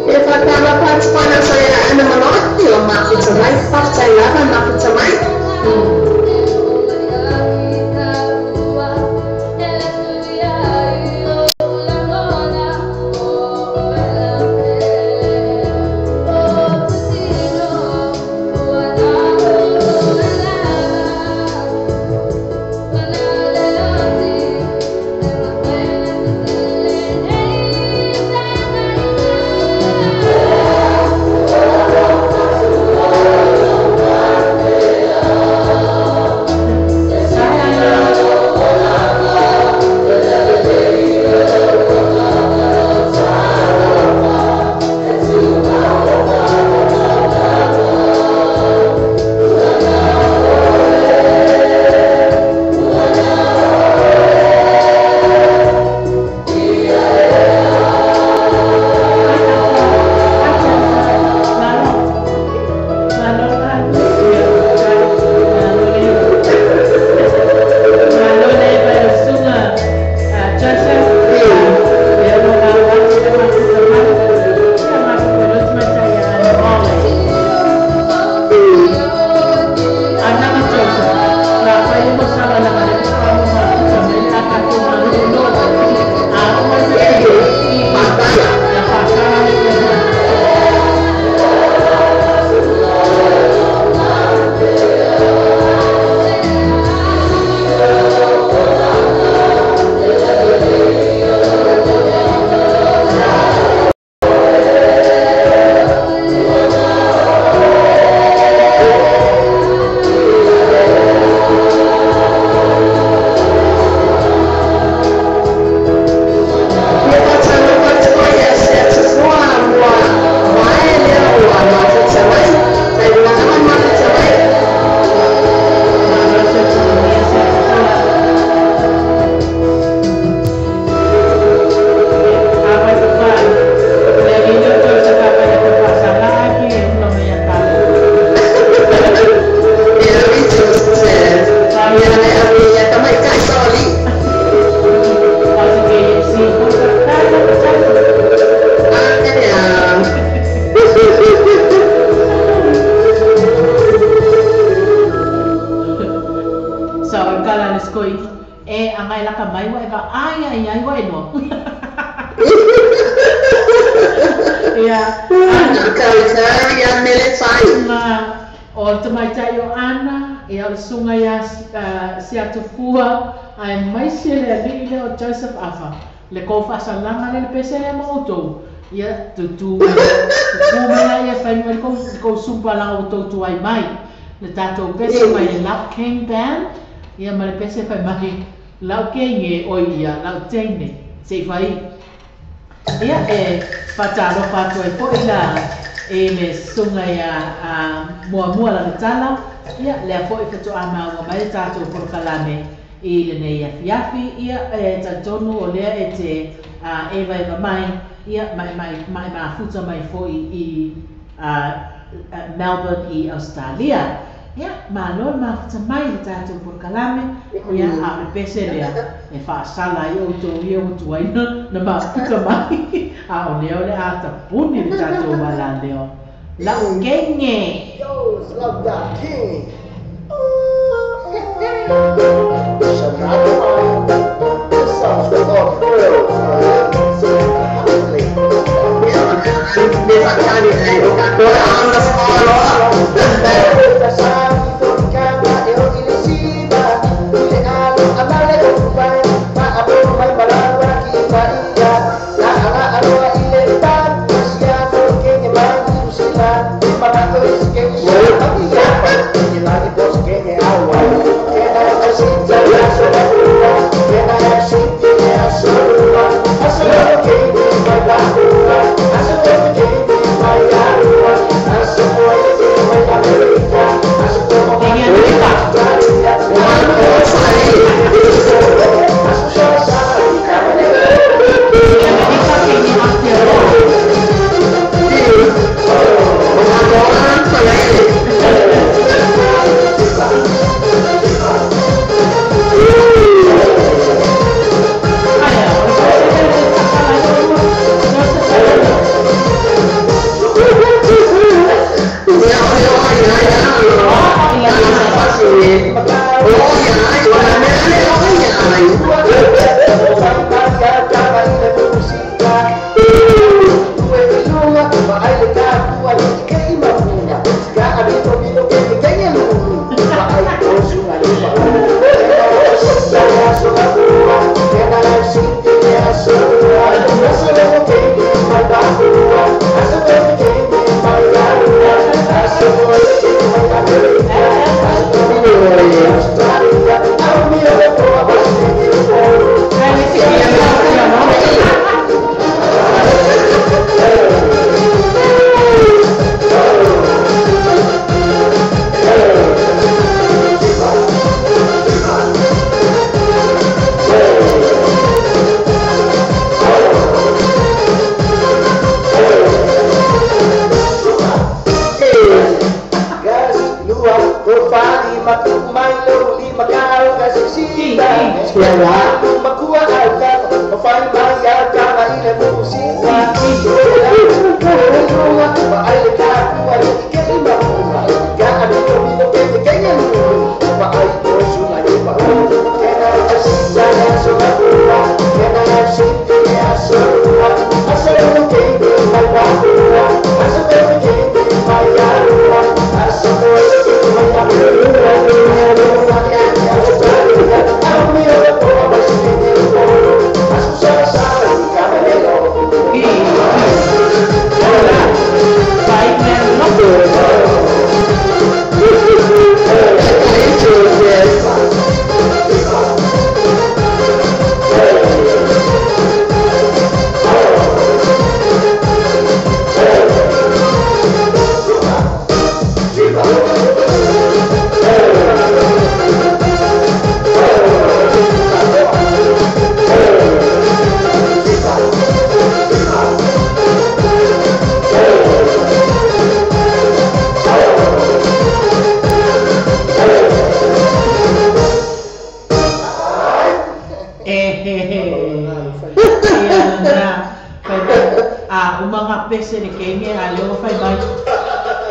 E whakawapatupana sa ia ana manaaki o mafuta mai, faafetai lava mafuta mai. Ia. Kaukau ia mele fai. Ma o le tamaitai o Ana, ia o le susuga ia Siatufua, aemaise le alii lea o Joseph Afa, le kou faasalaga lea le pese lea ma outou. Ia tutu mai, tutu mai la ia fai mai le kou, le kou sumpa laga ua tou tuai mai. Le tatou pese mai le Lau King Band, ia ma le pese fai mai Lau Kenge, oi ia, Lau Teine, se i fai. Ia e faatalofa atu ai foi la i le susuga ia Muamua Lagatala, ia lea foi faatoa maua mai le tatou polokalame i lenei afiafi. Ia e talitonu o lea e te evaeva mai, ia ma e ma e mafuta mai foi i Melbourne i Australia. Ia, malo le mafuta mai i le tatou polokalame, ia, a o le pese lea e faasala ai outou ia ua tuai na mafuta mai, a o lea o le a tapuni le tatou malaleo. Lau kenge! Yo, it's Love Dot King. This song's for all girls, man. So happily. Pese le kenge a leo fai mai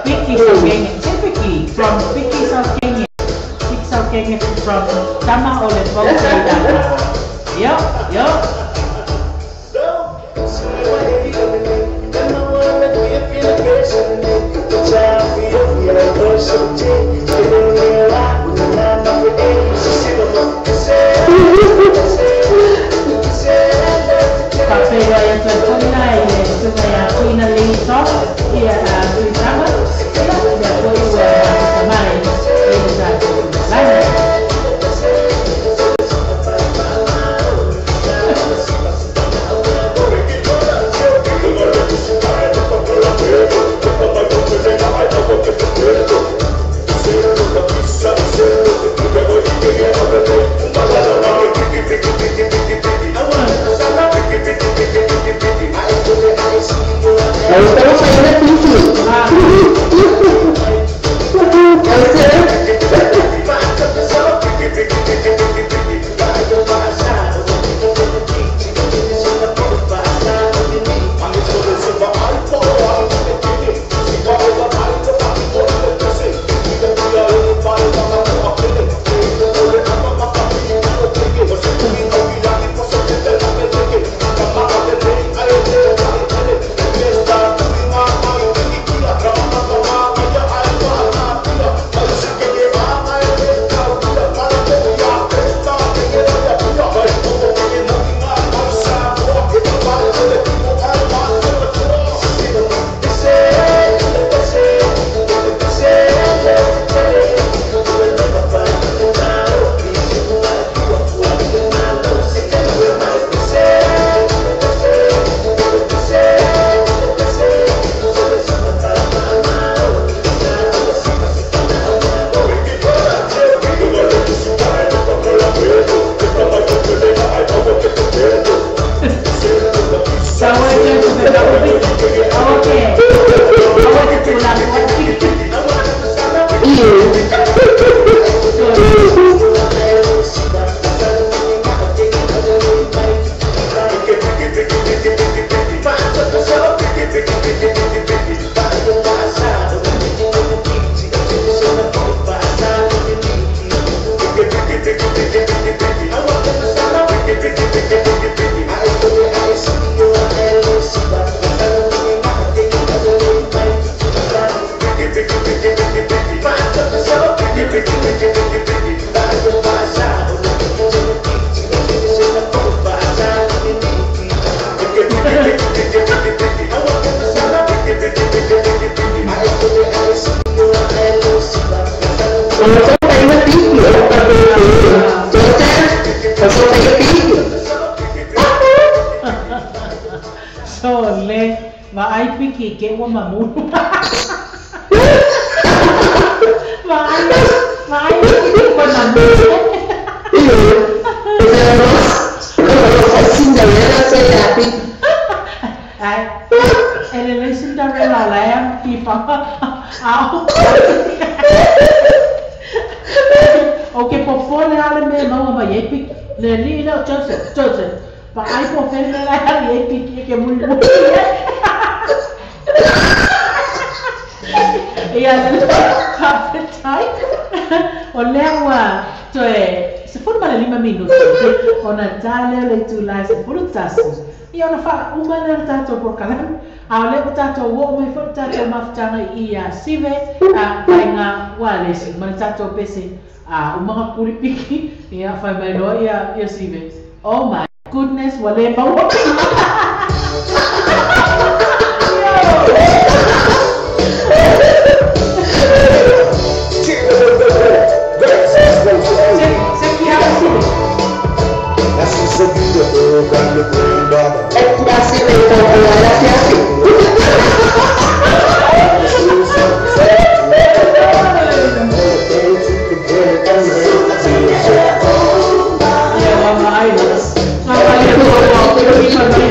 Piki sa kenge se Piki from Piki sa kenge Piki sa kenge from Tama o le pau yo yo. Sive painga walesi ma tato pese a umanga kulipiki ia fai mai loa ia sive. Oh my goodness, wale maua. Ay,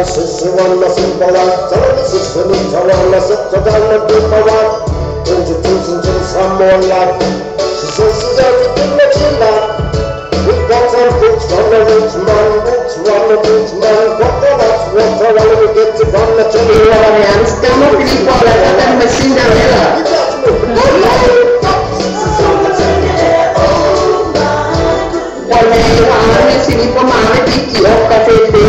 She wanna simple life, tell me six for me, I wanna settle down and be my wife. Introducing to some more life. She says she's everything that she like. We got some boots from the rich man, boots from the rich man, coconuts, water, while we get it from the tree. Ioane Samo Filipo la tata masinda vela. You got me. Ua le ioane Filipo ma ave piki o ka tete.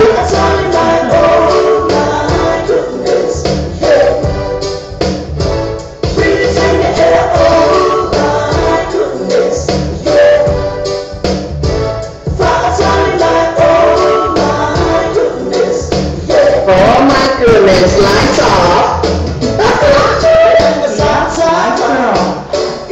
Oh my goodness, lights off. Yeah, lights are off.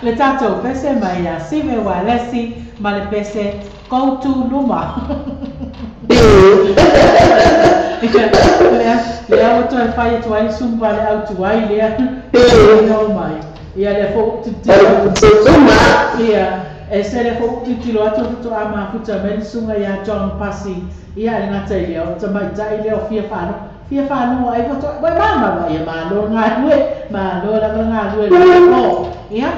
Le tātou pese mai a Sive Walesi ma le pese Koutu Luma. Lea o toe whai atu ai sumba le autu ai lea. No mai. Ia le fo titilo. Ia, e se le fo titilo atu to ama futa men sunga ia John Pasi. Ia le ngata i lea o tamaitai lea o fia whano. Fia whano ai foto. Wai mama ia malo ngā rue. Malo la ngā rue le o. Ia,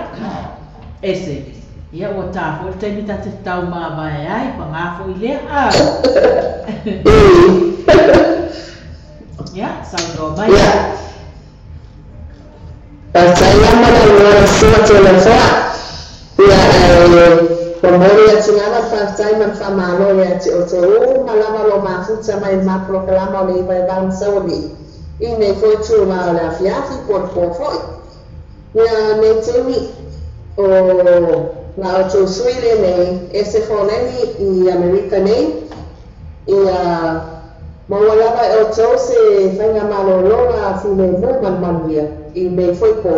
ese. Ia ua tāfo, le taimi ta te tau māwae ai, pa ngā fo i lea. Ia, saunoa mai. Ia. Faafetai lava le lua sua telefona. Ia, momoli atu lava faafetai ma le faamalo ia te outou uma lava lo mafuta mai le mapolokalama o le iva e valu saualii. I nei foi tulaga o le afiafi po o le po foi. Ia, nei taimi o la outou sui lenei e se foleni i Amerika nei. Ia, maua lava e outou se faiga malologa filemu ma le manuia i nei foi po.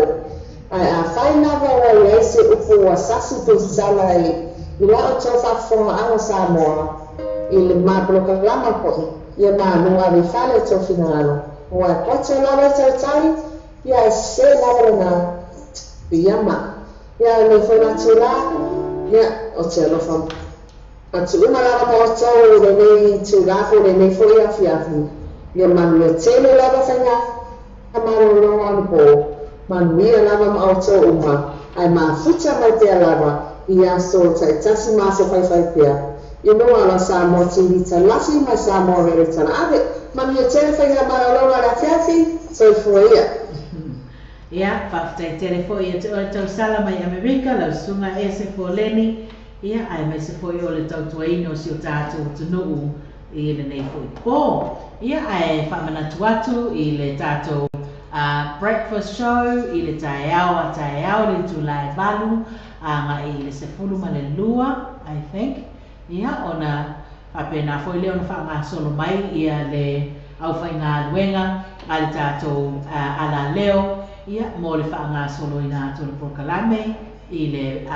Ae afai lava ua i ai se upu ua sasi pe sala i la outou faafofogaaga Samoa i le mapolokalama foi, ia manu ave i fale outou finagalo. Ua e poto lava i tautai, ia e sese lava lena piama. Ia nei foi latou la, ia o te alofa atu uma lava ma outou i lenei itulā po o lenei foi afiafi. Ia manuia tele lava faiga malologa o le po, manuia lava ma outou uma, ae mafuta mai pea lava i aso taitasi ma aso faifai pea. I luga o la Samoa TV Talasi ma Samoa Radio Talaave. Manuia tele faiga malologa o le afiafi, soifua ia. Ia, faafetai tele foi ia te oe tausala mai Amerika, lau susuga Ese Foleni, ia, aemaise foi o le tautuaina o si o tatou atunuu i lenei foi po. Ia, ae faamanatu atu i le tatou breakfast show i le taeao a taeao le itula e 8 agai i le 12, I think. Ia, ona faapena foi lea ona faagasolo mai ia le aufaigaluega a le tatou alaleo, ia, mo le faagasoloina atu o le polokalame i le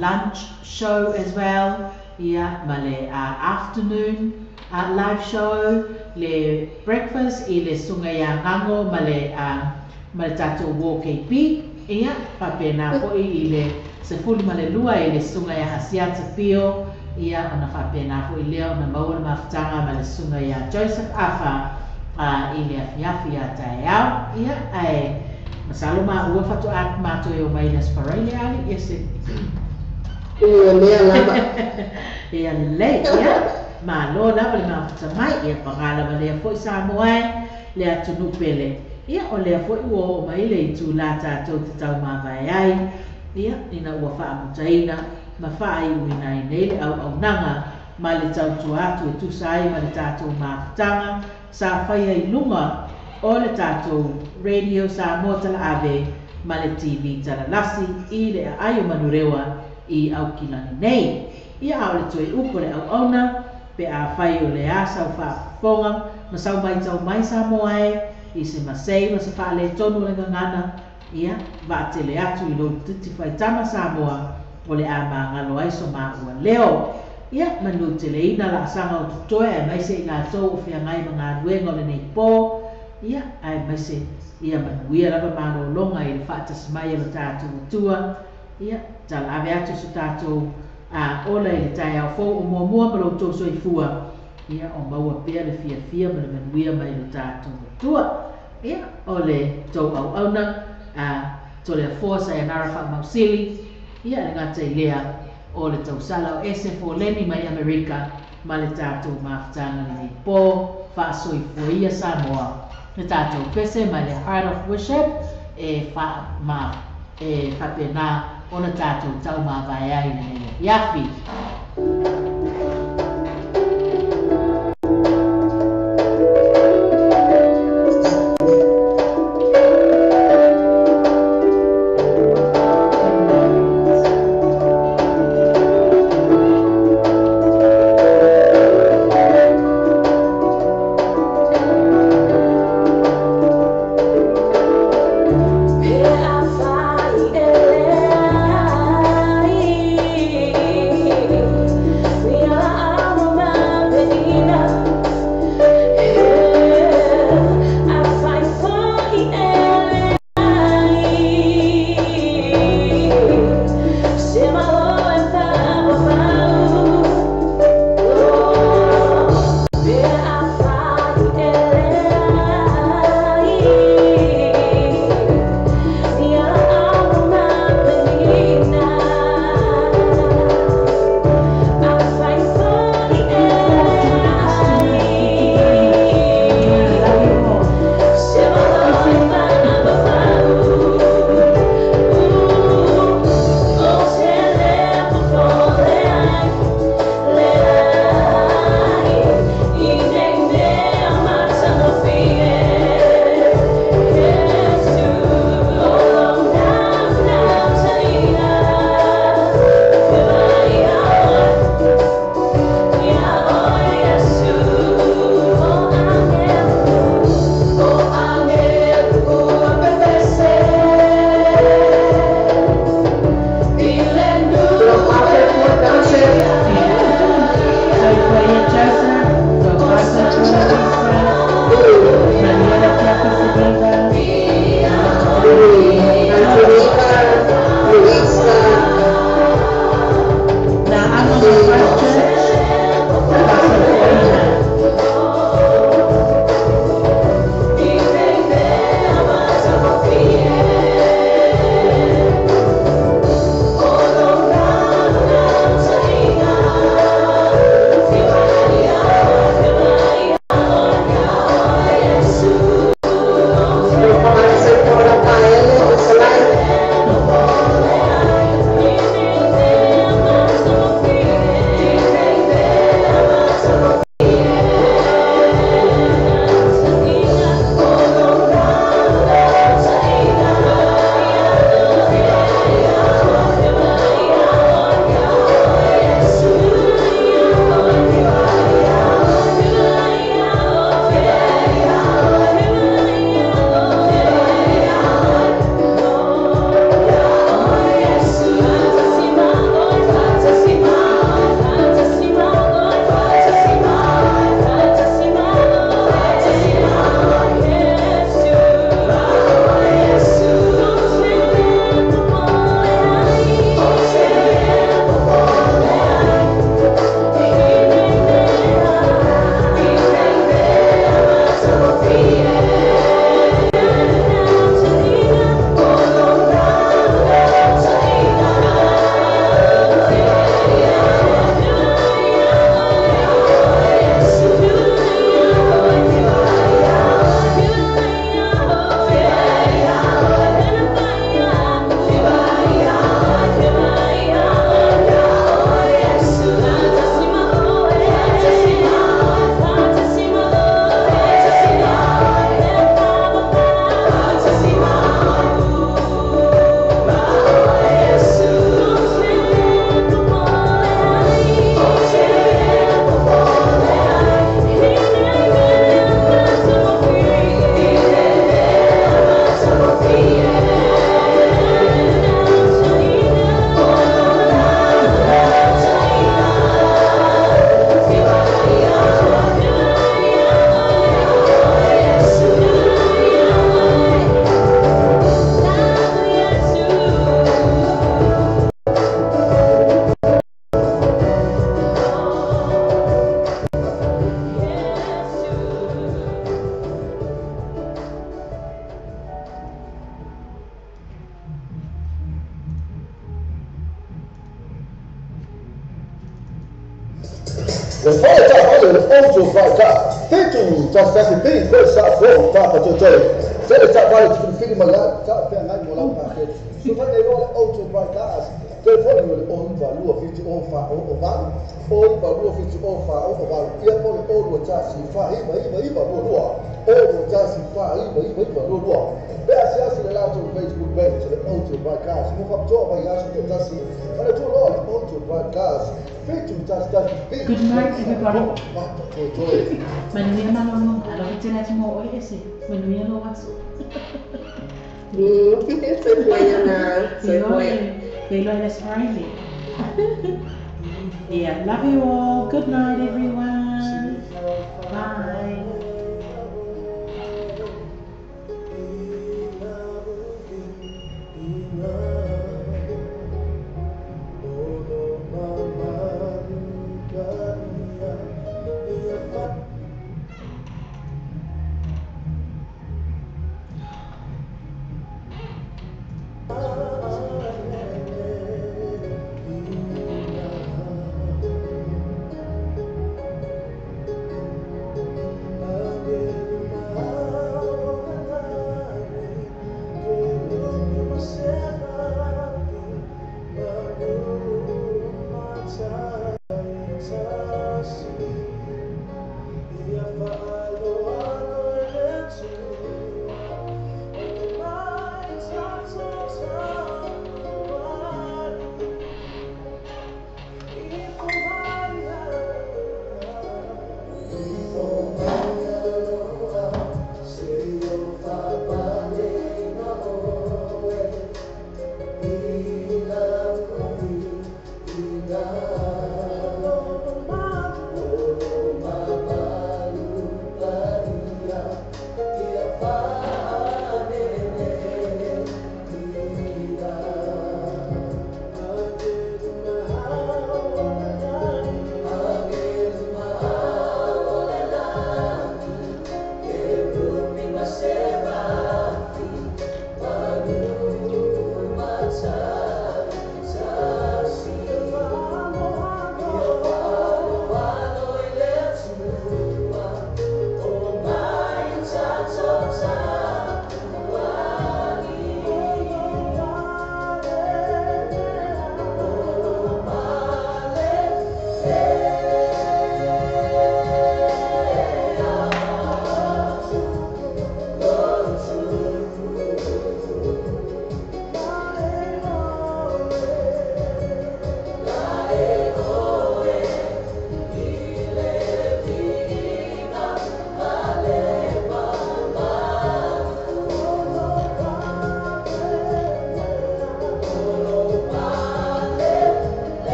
lunch show as well, ia, ma le afternoon live show, le breakfast i le susuga ia Gago ma le tatou War KP, ia, faapena foi i le 12 i le susuga ia Asiata Pio, ia, ona faapena foi lea ona maua le mafutaga ma le susuga ia Joseph Afa i le afiafi ia taeao, ia, ae masalo ma ua faatoa matou e o mai le Aso Faraile ali ese. Ia lea lava. Ia lelei, ia, malo lava le mafuta mai, ia paga lava lea foi Samoa e, le atunuu pele. Ia, o lea foi ua oo mai le itulā tatou te taumavae ai, ia, ina ua faamutaina ma faaiuina ai nei le auaunaga ma le tautua atu e tusa ai ma le tatou mafutaga sa faia i luga o le tatou Radio Samoa Talaave ma le TV Talalasi i le aai o Manurewa i Aukilani nei. Ia, a o le toe upu o le auauna, pe afai o le a sau faafofoga ma sau maitau mai Samoa e i se masei ma se faaletonu o le gagana, ia, vaatele atu i lou titi faitama Samoa o le a magalo ai so maua leo. Ia, manu teleina laasaga o totoe aemaise i latou o feagai ma galuega o lenei po, ia, aemaise ia manuia lava malologa i le faatasi mai e lo tatou Atua. Ia, talaave atu so tatou ola i le taeao fou o muamua ma lo outou soifua, ia, o maua pea le fiafia ma le manuia mai lo tatou Atua. Ia, o le tou auauna Toleafoa Sayanara Faamausili, ia, le gata i lea o le tausala o Ese Foleni mai Amerika ma le tatou mafutaga lenei po. Faasoifua ia Samoa. Le tatou pese mai le Heart of Worship e fa e faapena ona tatou taumavae ai lenei afiafi. Pe afai e lea Le fale taavale le Auto Bright Cars, 7 1 1 B sa 4 papa toetoe. Tele taavale te filifili mai ai talafeagai mo lau paketi. Sulufai nei loa le Auto Bright Cars, telefoni o le 0 9 2 7 0 4 0 8, 0 9 2 7 0 4 0 8, ia po o le 0 2 1 4 9 9 9 2 2, 0 2 1 4 9 9 9 2 2. Pe asiasi le latou Facebook page le Auto Bright Cars mo faapitoa vaiaso taitasi. Manatua loa le Auto Bright Cars, 7 1 1 B Good night, everybody. 4 toetoe. Manuia malolo, alofa tele atu mo oe ese. Manuia lou aso. Soifua na, soifua. Feiloai le aso Friday. Yeah, love you all. Good night, everyone. Bye.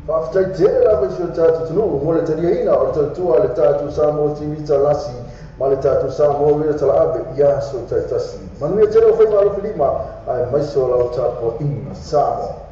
Faafetai tele lava i si o tatou atunuu mo le taliaina o le tautua a le tatou Samoa TV Talasi ma le tatou Samoa Radio Talaave i aso taitasi. Manuia tele o faiva alofilima aemaise o lau tapuaiga Samoa.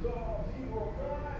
The people cry.